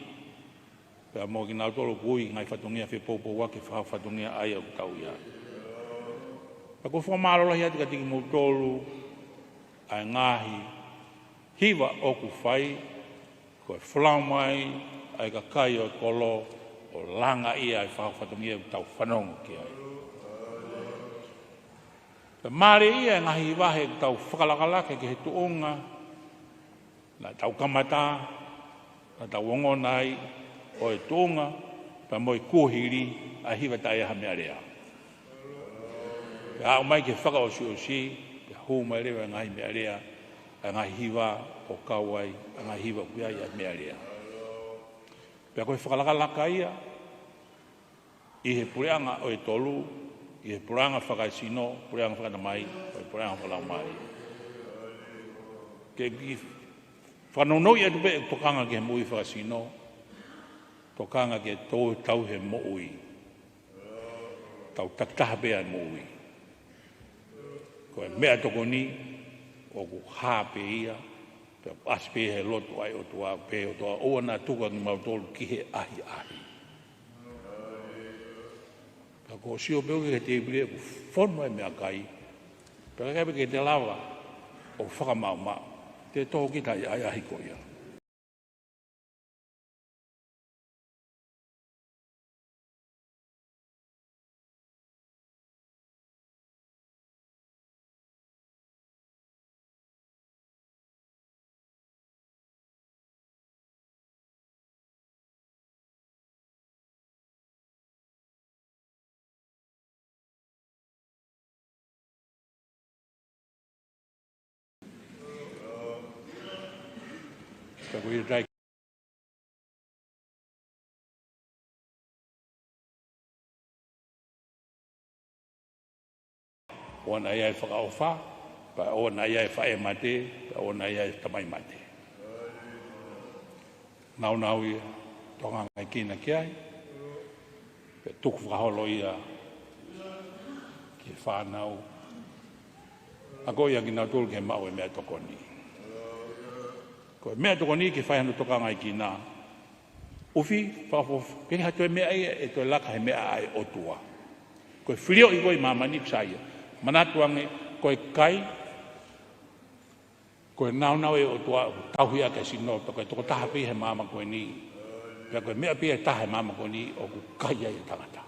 pea mo kinautolu ʻoku ui ngaahi fatongia fepoupouaki he fau fatongia ʻa ia ʻoku tau ʻi ai. Pea ʻoku ou fakamālō lahi atu kiate kimoutolu ʻa e ngaahi hiva ʻoku fai, ko e folau mai ʻa e kakai ʻo e kolo ʻo langaʻi ʻa e fau fatongia ʻoku tau fanongo ki ai. Pea mālie ia e ngaahi vahe ʻoku tau fakalakalaka ki he tuʻunga naʻa tau kamata, naʻa tau ongona ai, ʻo e tuʻunga Pea mo e kuohili ʻa e hiva taʻe ʻi ai ha meʻalea. Pea aʻu mai ki he fakaʻosiʻosi, pea hū mai leva e ngaahi meʻalea, ʻa e ngaahi hiva ʻo kau ai, ʻa e ngaahi hiva ʻoku ʻi ai ʻa e meʻalea. Pea ko e fakalakalaka ia, ʻi he puleʻanga ʻo e tolu, ʻi he puleʻanga fakasino, puleʻanga fakatamai, ʻo e puleʻanga fakalaumālie. Ke, ke fakanounou atu pē ʻeku tokanga ki he moʻui fakasino, tokanga ke tō tau he moʻui. Tau takitaha pē ʻa e moʻui. Ko e meʻatokoni, ʻoku hā pē ia, pea ʻasi pē he loto ʻa e ʻOtua, pea ʻOtua ʻoua naʻa tuku ʻa kimautolu ki he ʻahiʻahi. Pea ko e sio pē ʻoku ke tēpile ʻoku fonu ai meʻakai, pea ʻikai pē ke te lava ʻo fakamaʻumaʻu, te tō kita ʻi he ʻahiʻahi ko ia. Ka ko ia tai. ʻOua naʻa ʻi ai e fakaʻofa, pea ʻoua naʻa ʻi ai e faʻē mate, pea ʻoua naʻa ʻi ai e tamai mate. Nāunau ia, tokanga ki ai, pea tuku fakaholo ia ki he fānau. Akoʻi ʻa kinautolu ke maʻu e meʻatokoni. Ko e meʻatokoni ke fai hano tokanga ki ai. ʻUfi, fakaʻofoʻofa, pehē ha toe meʻa ia ʻe toe laka he meʻa ʻa e ʻOtua. Ko e filioʻi ko ē ʻi māmani ʻoku sai ia. Manatu ange, ko e kai, ko e nāunau ʻa e ʻOtua ʻoku tauhi ʻaki e sino, pea ko e tokotaha pē he māmani ko eni. Pea ko e meʻa pē ʻe taha he māmani ko eni ʻoku kai ai e tangata.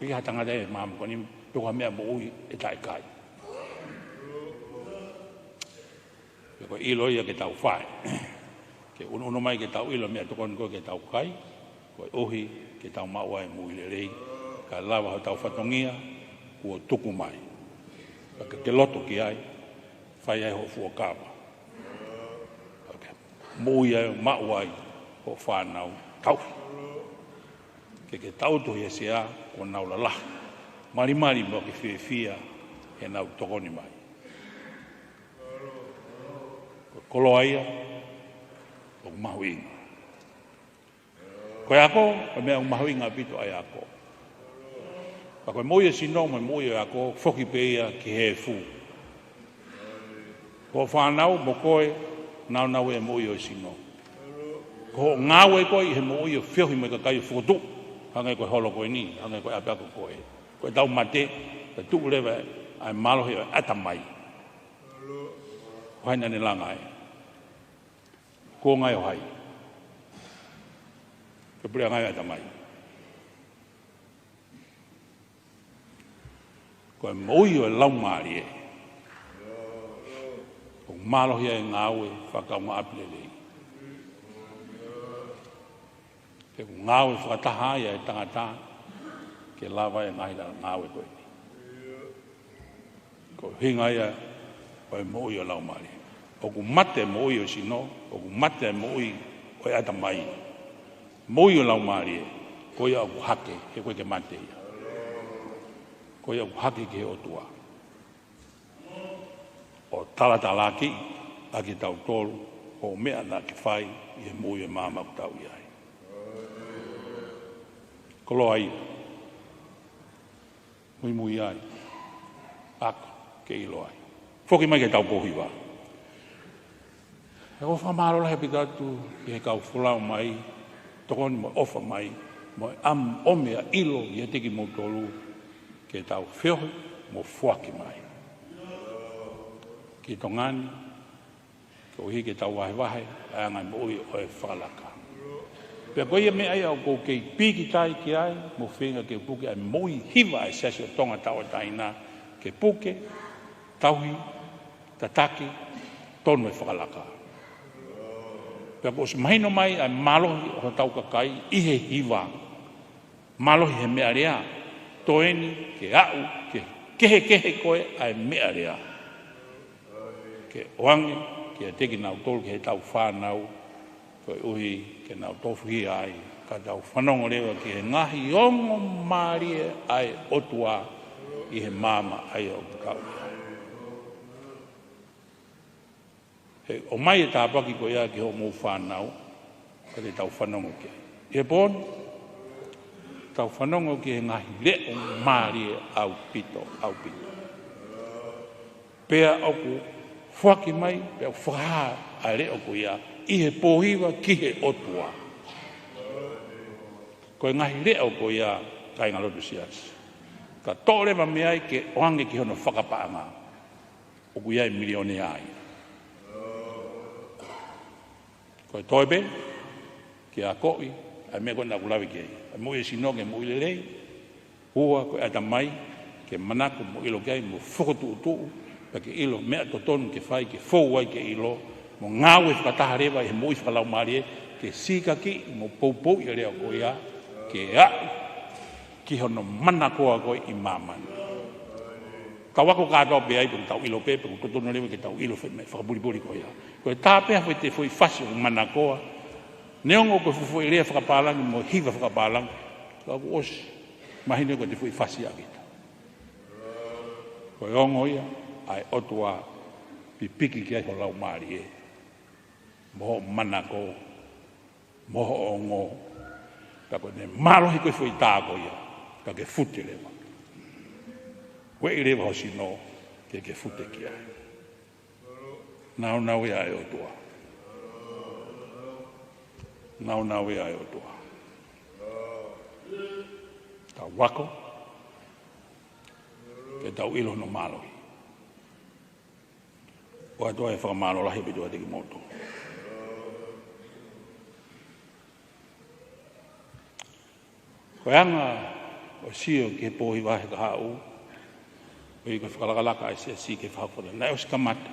ʻIkai ha tangata he māmani ko eni, pe ko ha meʻa moʻui ʻe taʻe kai. Pea ko e ʻilo ia ke tau fai. Ke ʻunuʻunu mai ke tau ʻilo meʻatokoni ko ē ke tau kai, koeʻuhi ke tau maʻu ai e moʻui lelei, kae lava hotau fatongia kuo tuku mai. Pea ke ke loto ki ai, fai ai hoʻo fuakava. Pea ke moʻui ai, maʻu ai hoʻo fānau tauhi. Ke ke tangutu he sea kuo nau lalahi, malimali mo ke fiefia heʻenau tokoni mai. Ko e koloa ia ʻoku mahuʻinga. Ko e ako, ko e meʻa ʻoku mahuʻinga ʻaupito ʻa e ako. Pea ko e moʻui ʻo e sino mo e moʻui ʻo e ako, foki pē ia ki he efu. Ko hoʻo fānau mo koe, nāunau e moʻui ʻo e sino. Ko hoʻo ngāue ko ē ʻi he moʻui ʻo feohi mo e kakai ʻo fokotuʻu, hangē ko e holo ko eni, hangē ko e ʻapiako ko ē. Ko ʻetau mate, pea tuʻu leva ʻa e mālohi ʻo e ʻatamai. Ko hai naʻa ne langa ai? Ko e ngaahi ʻo hai? Ko e puleʻanga ʻo e ʻatamai. Ko e moʻui ʻo e laumālie, ʻoku mālohi ai e ngāue fakakaungāʻapi lelei. He ʻoku ngāue fakataha ai e tangata ke lava e ngaahi ngāue ko eni. Ko e ʻuhinga ia ʻo e moʻui ʻo e laumālie. ʻOku mate e moʻui ʻo e sino, ʻoku mate e moʻui ʻo e ʻatamai. Moʻui ʻo e laumālie, ko ia ʻoku hake, he ʻoku ʻikai ke mate ia. Ko ia ʻoku hake ki he ʻOtua ʻo talatalaakiʻi ʻa kitautolu, hoʻo meʻa naʻa ke fai ʻi he moʻui ʻo e māmani ʻoku tau ʻi ai. Koloa ia. Muimui ai. Ako ke ʻilo ai. Foki mai ki heʻetau pou hiva. ʻOku ou fakamālō lahi ʻaupito atu ki he kau folau mai, tokoni mo e ʻofa mai, mo e ʻam-, ʻomi ʻa e ʻilo ʻiate kimoutolu ke tau feohi mo foaki mai ki Tonga ni, koeʻuhi ke tau vahevahe ʻa e anga moʻui ʻo e fakalaka. Pea ko ia meʻa ia ʻoku ou kei pīkitai ki ai, mo feinga ke puke ʻa e moʻui hiva ʻa e Siasi ʻo Tonga Tauʻatāina, ke puke, tauhi, tataki, tonu e fakalaka. Pea kuo ʻosi mahino mai ʻa e mālohi ʻo hotau kakai ʻi he hiva. mālohi he meʻalea, toe eni ke aʻu ke kehekehe ko ē ʻa e meʻalea, ke ʻoange kiate kinautolu, ki heʻetau fānau, koeʻuhi ke nau tofuhia ai, ka tau fanongo leva ki he ngaahi ongo mālie ʻa e ʻOtua ʻi he maama ʻa ia ʻoku tau ʻi ai. He ʻomai e tāpuaki ko ia ki hoʻomou fānau, ka te tau fanongo ki ai. ʻI he pō ni, tau fanongo ki he ngaahi leʻo mālie ʻaupito, ʻaupito. Pea ʻoku foaki mai, pea ʻoku fakahā ʻa e leʻo ko ia ʻi he pōhiva ki he ʻOtua. Ko e ngaahi leʻo ko ia, kāingalotu siasi, ka toʻo leva mei ai ke ʻoange ki hono fakapaʻanga, ʻoku ʻi ai e milionea ia. Ko e toe pē ke akoʻi ʻa e meʻa ko ena ʻoku lave ki ai, ʻa e moʻui e sino ke moʻui lelei. Ua, ko e ʻatamai ke manako mo ʻilo ki ai, mo fokotuʻutuʻu, pea ke ʻilo meʻa totonu ke fai, ke fou ai ke ʻilo, mo ngāue fakataha leva ʻi he moʻui fakalaumālie, ke sīkaki mo poupouʻi e leʻo ko ia, ke aʻu ki hono manakoa ko ē ʻi māmani. Tau ako kātoa pē ai, pea tau ʻilo pē, pea ʻoku totonu leva ke tau ʻilo fe-, meʻa fakapulipuli ko ia. Ko e tā pē ha foʻi te foʻi fasi ʻo manakoa, neongo ko e fuʻu foʻi lea fakapālangi mo e hiva fakapālangi, ka ʻoku ʻosi mahino ko e te foʻi fasi ʻa kita. Ko e ongo ia ʻa e ʻOtua, pipiki ki ai ho laumālie, mo hoʻo manako, mo hoʻo ongo, ka ko ʻene mālohi ko e foʻi tā ko ia, ka ke fute leva. Ueʻi leva ho sino ke ke fute ki ai. Nāunau ia ʻa e ʻOtua. Nāunau ia ʻa e ʻOtua. Tau ako ke tau ʻilo hono mālohi. ʻOatu e fakamālō lahi ʻaupito kiate kimoutolu. Ko e anga ʻo e sio ki he pōhiva he kahaʻu, ʻoku ʻi ai ko e fakalakalaka ʻa e siasi ki he fakahoko. Naʻe ʻosi kamata.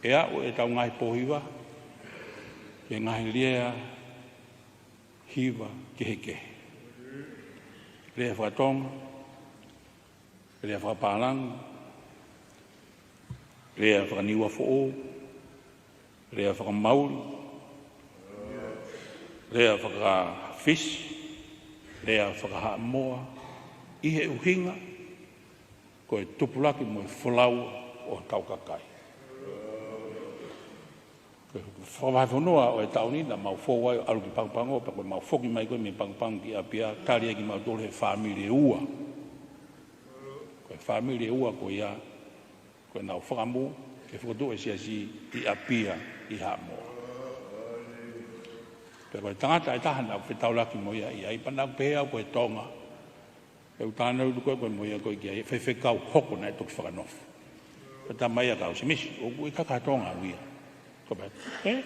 ʻE aʻu ʻetau ngaahi pōhiva ki he ngaahi lea hiva kehekehe. Lea fakatonga, lea fakapālangi, lea fakaniua foʻou, lea fakamauli, lea faka-Fisi, lea faka-Haʻamoa, ʻi he ʻuhinga ko e tupulaki mo e folau ʻo hotau kakai. Ko e fakavahefonua ʻo e taʻu ni naʻa mau fou ai ʻo ʻalu ki Pagopago, pea ko ʻemau foki mai ko ē mei Pagopago ki ʻApia, tali ai kimautolu he fāmili ʻe ua. Ko e fāmili ʻe ua ko ia, ko ʻenau fakamu ke fokotuʻu e siasi ʻi ʻApia ʻi Haʻamoa. Pea ko e tangata ʻe taha naʻa ku fetaulaki mo ia ʻi ai, pea naʻa ku pehē au ko e Tonga, ʻe u tānaki atu ko ē ko e mo ia ko ē ki ai, faifekau hoko naʻe toki fakanofo. Ko e tama ia ka au, Simisi, ʻoku ʻikai ko ha Tonga au ia. Ko e pehē, ē?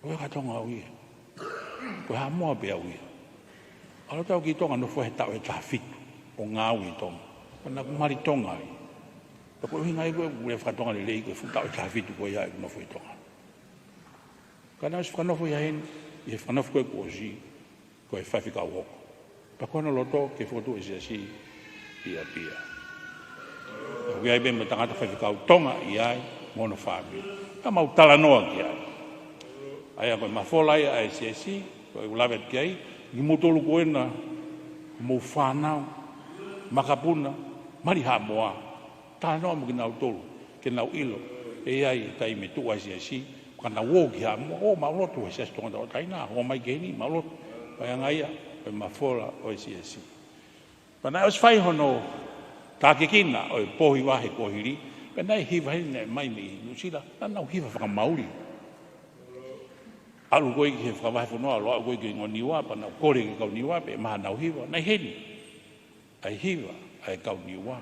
ʻOku ʻikai ko ha Tonga au ia. Ko e Haʻamoa pē au ia. ʻAlu atu au ki Tonga, nofo he taʻu ʻe taha fitu ʻo ngāue ʻi Tonga. Pea naʻa ku mali Tonga ai. Pea ko e ʻuhinga ia ko ē ʻeku lea fakatonga lelei, ko e fuʻu taʻu ʻe taha fitu ko ia ʻeku nofo ʻi Tonga. Ka naʻe ʻosi fakanofo ia heni, ʻi he fakanofo ko ē kuo ʻosi, ko e faifekau hoko. Pea ko hono loto ke fokotuʻu e siasi ʻi ʻApia. ʻOku ʻi ai pē mo e tangata faifekau Tonga ʻi ai mo hono fāmili. Ka mau talanoa ki ai. ʻA ia ko e mafola ia ʻa e siasi, ko ʻeku lave atu ki ai, kimoutolu ko ena, mou fānau, makapuna, mali Haʻamoa. Talanoa mo kinautolu, ke nau ʻilo ʻe ʻi ai e taimi ʻe tuʻu ai e siasi, ka nau ō ki Haʻamoa, ō mau lotu he Siasi Tonga Tauʻatāina, ō mai ki heni mau lotu. Pea ʻi he anga ia, ko e mafola ʻo e siasi. Pea naʻe ʻosi fai hono tākiekina ʻo e pōhiva he kuohili, pea naʻe hiva heni naʻe mai mei Nuʻusila, naʻa nau hiva fakamauli. ʻAlu ko ē ki he fakavahefonua, ʻalu ko ē ki he ongo Niua, pea nau kole ki he kau Niua, pea ʻi ai haʻanau hiva, naʻe ʻi heni ʻa e hiva ʻa e kau Niua.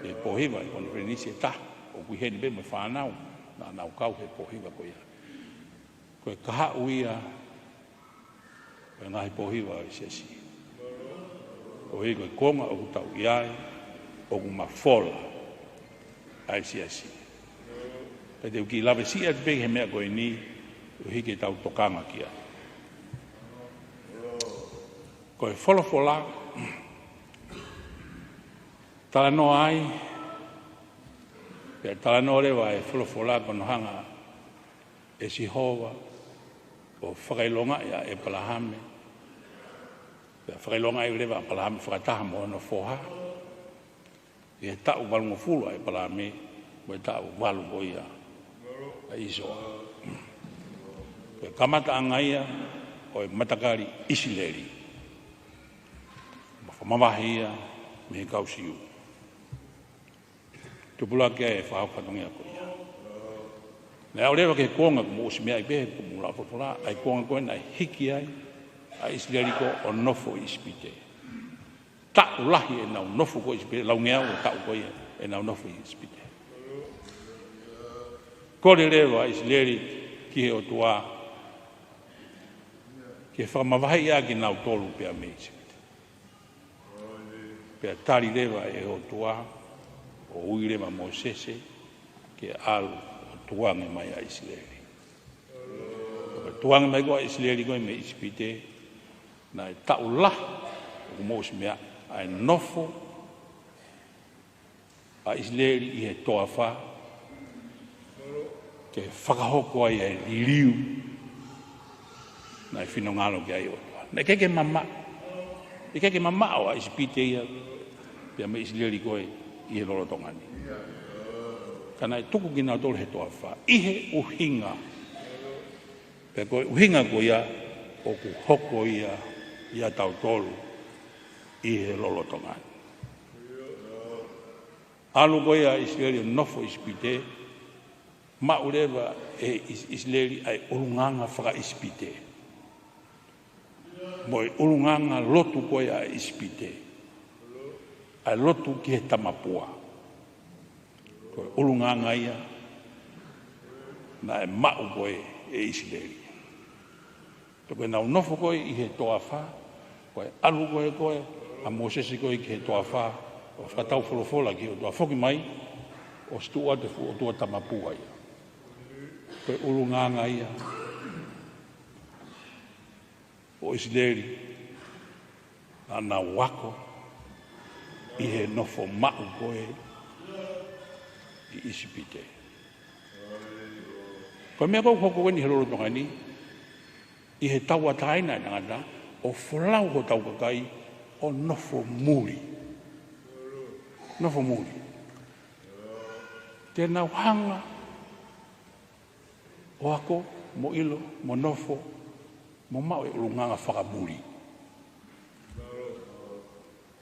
ʻI he pōhiva ʻi he konifelenisi ʻe taha, ʻoku ʻi heni pē mo e fānau naʻa nau kau he pōhiva ko ia. Ko e kahaʻu ia ʻo e ngaahi pōhiva ʻo e siasi. Koeʻuhi ko e konga ʻoku tau ʻi ai, ʻoku mafola ʻa e siasi. Pea te u kiʻi lave siʻi atu pē he meʻa ko eni, Koeʻuhi ke tau tokanga ki ai. Ko e folofola, talanoa ai, pea talanoa leva e folofola ko hono hanga ʻe Sihova ʻo fakaʻilongaʻi ʻa ʻEpalahame, pea fakaʻilongaʻi leva ʻa ʻEpalahame fakataha mo hono foha. ʻI he taʻu valungofulu ʻa ʻEpalahame, mo e taʻu valu ko ia ʻa ʻIsoa. Ko e kamataʻanga ia ʻo e matakali ʻIsileli. Fakamavahe ia mei he kau Siu. Tupulaki ai e fakahoko fatongia ko ia. Naʻe aʻu leva ki he kuonga ko ē ʻoku mou ʻosi meaʻi pē, ko ē ʻoku mou lau folofola, ʻa e kuonga ko ē naʻe hiki ai ʻa ʻIsileli ko ē ʻo nofo ʻi ʻIsipite. Taʻu lahi ʻenau nofo ko ē ʻi ʻIsipite, laungeau ʻo taʻu ko ia ʻenau nofo ʻi ʻIsipite. Kole leva ʻa ʻIsileli ki he ʻOtua ke fakamavaheʻi ʻa kinautolu pea mei ʻIsipite. Pea tali leva ʻe he ʻOtua ʻo ui leva Mōsese ke ʻalu ʻo tukuange mai ʻa ʻIsileli. Ko e tukuange mai ko ē ʻa ʻIsileli ko ē mei ʻIsipite, naʻe taʻu lahi ʻoku mou ʻosi meaʻi ʻa e nofo ʻa ʻIsileli ʻi he toafa ke fakahoko ai e liliu naʻe finangalo ki ai ʻa e ʻOtua. Naʻe ʻikai ke mamaʻo, ʻikai ke mamaʻo ʻa ʻIsipite ia pea mei ʻIsileli ko ē ʻi he lolotonga ni. Ka naʻe tuku kinautolu he toafa ʻi he ʻuhinga, pea ko e ʻuhinga ko ia ʻoku hoko ia ʻia tautolu ʻi he lolotonga ni. ʻAlu ko ia ʻa ʻIsileli ʻo nofo ʻi ʻIsipite, maʻu leva ʻe ʻIs-, ʻIsileli ʻa e ʻulungaanga fakaʻIsipite mo e ʻulungaanga lotu ko ia ʻa ʻIsipite, ʻa e lotu ki he tamapua. Ko e ʻulungaanga ia naʻe maʻu ko ē ʻe ʻIsileli. Pea ko ʻenau nofo ko ē ʻi he toafa, ko e ʻalu ko ē ko ē ʻa Mōsese ko ē ki he toafa ʻo fakatau folofola ki he ʻOtua, foki mai ʻosi tuʻu atu e fuʻu ʻotua tamapua ia. Ko e ʻulungaanga ia ʻo ʻIsileli naʻa nau ako ʻi he nofo maʻu ko ē ʻi ʻIsipite. Ko e meʻa ko ē ʻoku hoko ko eni he lolotonga ni, ʻi he tauʻatāina e tangata, ʻo folau hotau kakai ʻo nofo muli. Nofo muli. Te nau hanga ʻo ako mo ʻilo mo nofo mo maʻu e ʻulungaanga fakamuli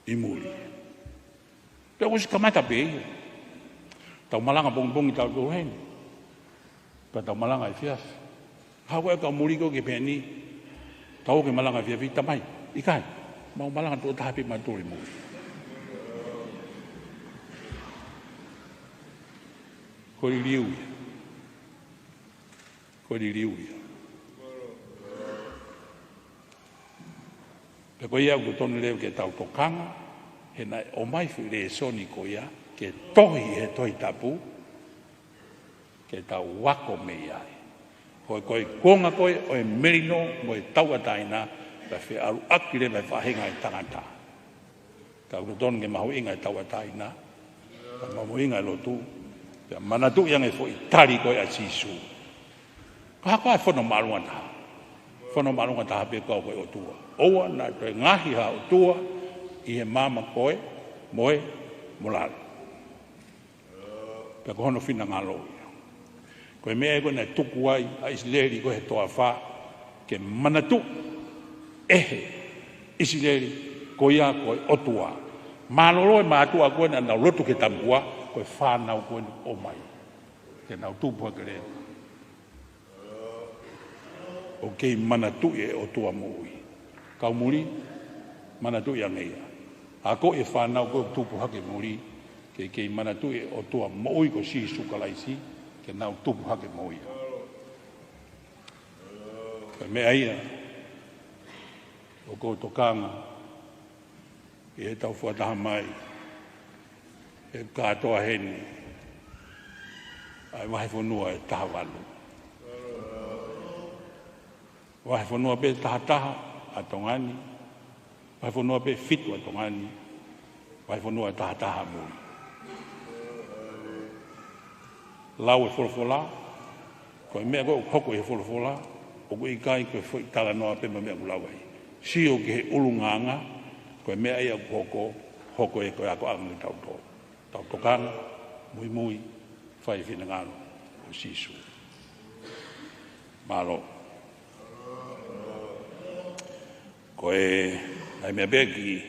ʻi muli. Pea ʻosi kamata pē ia. Tau malanga pongipongi tautolu heni. Pea tau malanga efiafi. Haʻu e kau muli ko ē ki he peni. Tau ke malanga efiafi, tamai. ʻIkai. Mau malanga tuʻo taha pē mautolu ʻi muli. Ko e liliu ia. Ko e liliu ia. Pea ko ia ʻoku totonu leva ke tau tokanga, he naʻe ʻomai e foʻi lēsoni ko ia ke tohi he Tohi Tapu, ke tau ako mei ai. Ko e, ko e konga ko ē ʻo e melino mo e tauʻatāina, pea feʻaluʻaki leva e faʻahinga e tangata. Ka ʻoku totonu ke mahuʻinga e tauʻatāina, ka mahuʻinga e lotu, pea manatuʻi ange e foʻi tali ko ē ʻa Sīsū. Ka ko e fono māʻolunga taha. Fono māʻolunga taha pē ko ē ko e ʻOtua. ʻOua naʻa toe ngaohi ha ʻotua ʻi he maama ko ē, mo e, mo lalo. Pea ko hono finangalo ia. Ko e meʻa ia ko ē naʻe tuku ai ʻa ʻIsileli ko ē he toafa, ke manatuʻi ʻe he ʻIsileli ko ia ko e ʻOtua. Mālōlō e mātuʻa ko ē naʻa nau lotu ki he tamapua, ko e fānau ko ē naʻe ʻomai. Ke nau tupu hake leva ʻo kei manatuʻi e ʻOtua moʻui. Kau muli, manatuʻi ange ia. Akoʻi e fānau ko ē ʻoku tupu hake muli, ke kei manatuʻi e ʻOtua moʻui ko Sīsū Kalaisi, ke nau tupu hake mo ia. Ko e meʻa ia ʻoku ou tokanga ʻi heʻetau fakataha mai, he kātoa heni ʻa e vahefonua ʻe taha valu. Vahefonua pē taha taha ʻa Tonga ni, vahefonua pē fitu ʻa Tonga ni, vahefonua taha taha mui. Lau e folofola, ko e meʻa ko ē ʻoku hoko ʻi he folofola, ʻoku ʻikai ko e foʻi talanoa pē mo e meʻa ʻoku lau ai. Sio ki he ʻulungaanga, ko e meʻa ia ʻoku hoko, hoko ē ko e akoʻanga kitautolu. Tau tokanga, muimui, fai finangalo ʻo Sīsū. Mālō. Ko e, ʻai meʻa pē ki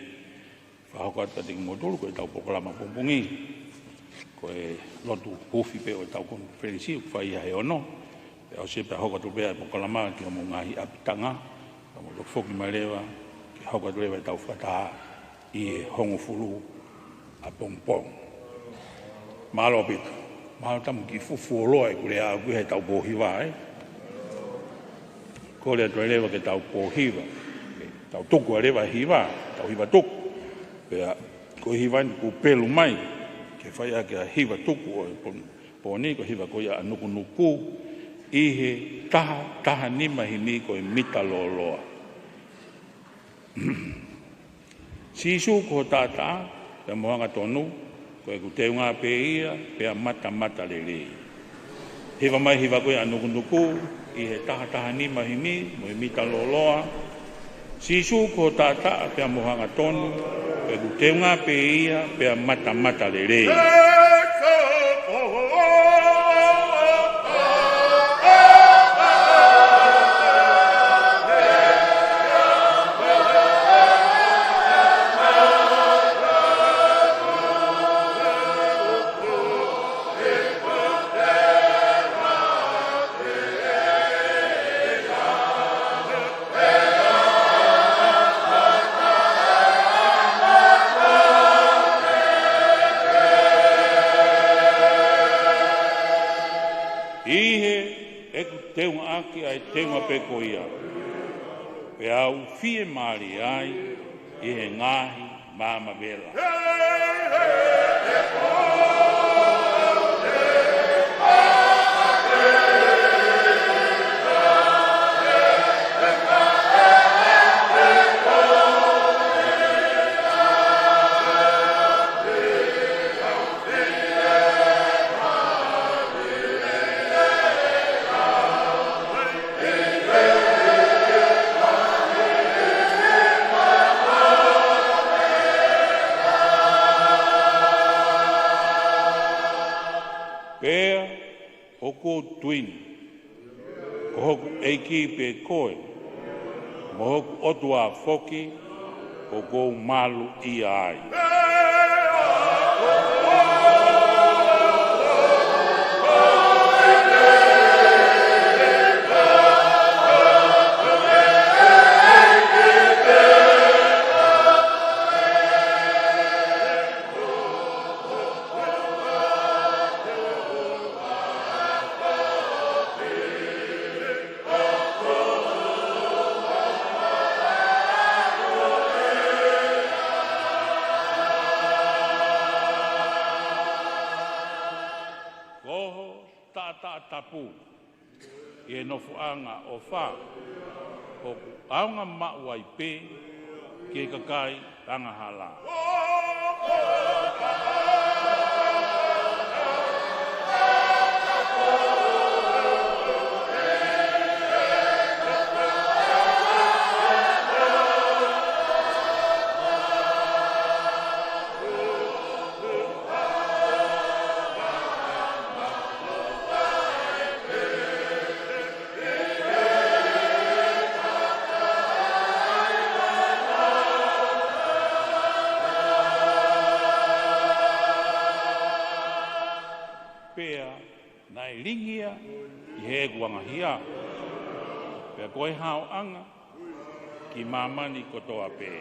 fakahoko atu kiate kimoutolu, ko ʻetau polokalama pongipongi. Ko e lotu huufi pē ʻo ʻetau konifelenisi, ʻoku fai ia he ono. Pea ʻosi pea hoko atu pē ʻa e polokalama ki homou ngaahi ʻapitanga, ka mou toki foki mai leva, ke hoko atu leva ʻetau fakataha ʻi he hongofulu ʻapongipongi. Mālō ʻaupito. Mālō tamu ki fufuoloa e kulea aku he tau pō hiva, ē. Kole atu leva ke tau pō hiva. Tau tuku ʻa leva hiva, tau hiva tuku. Pea ko e hiva ni ʻoku pelu mai, ke fai ʻaki ʻa e hiva tuku ʻo e pō ni, ko e hiva ko ia ʻa Nukunuku, ʻi he taha, taha nima himi ko e mita lōloa. Sīsū ko ho taʻataʻa, pea mo ho angatonu, ko ʻeku teunga pē ia, pea matamatalelei. Hiva mai hiva ko ia ʻa Nukunuku, ʻi he taha taha nima himi, mo e mita lōloa. Sīsū ko ho taʻataʻa, pea mo ho angatonu, ko ʻeku teunga pē ia, pea matamatalelei. ʻI he ʻeku teungaʻaki ʻa e teunga pē ko ia, pea u fiemālie ai ʻi he ngaahi maama vela. Pea ʻoku ou tui ni, ko hoku ʻEiki pē koe, mo hoku ʻOtua foki, ʻoku ou maluʻia ai. Ko ho taʻataʻa tapu ʻi he nofoʻanga ʻofa, ʻoku ʻaonga maʻu ai pē ki he kakai angahala. Pea naʻe lingi ia ʻi heʻeku angahia, pea ko e haoʻanga ki māmani kotoa pē.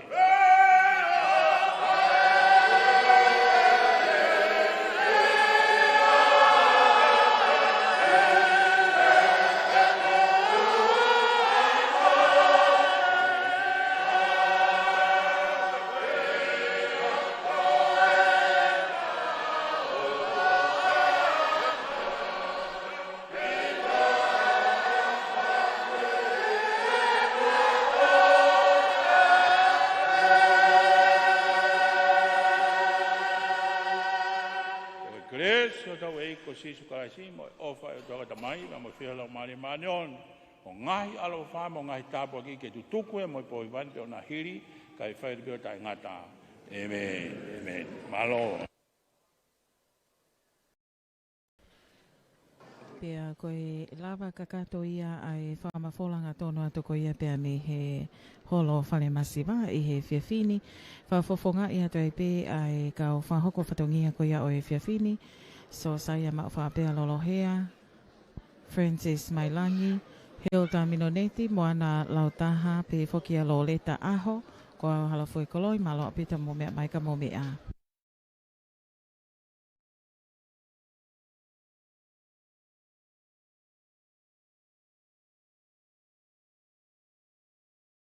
Sīsū Kalaisi, mo e ʻofa ʻa e ʻOtua ko e Tamai, mo e feohi ʻa e Laumālie Māʻoniʻoni, mo e ngaahi ʻaloʻofa, mo e ngaahi tāpuaki ke tutuku ia mo e pō hiva ni pea ʻo nau hili, kae fai pē ʻo taʻengata. ʻĒmeni. ʻĒmeni. Mālō. Pea ko e lava kakato ia ʻa e fakamafola hangatonu atu ko ia pea mei he holo falemasiva ʻi he efiafi ni. Fakafofongaʻi atu ai pē ʻa e kau fakahoko fatongia ko ia ʻo e efiafi ni. Sosaia Maʻufapea Lolohea, Francis Mailangi, Hilda Minoneti, Moana Lautaha, pehē foki ʻa Loleta ʻAho, ko au Halafuekoloi, mālō ʻaupito mou meʻa mai ka mou meʻa.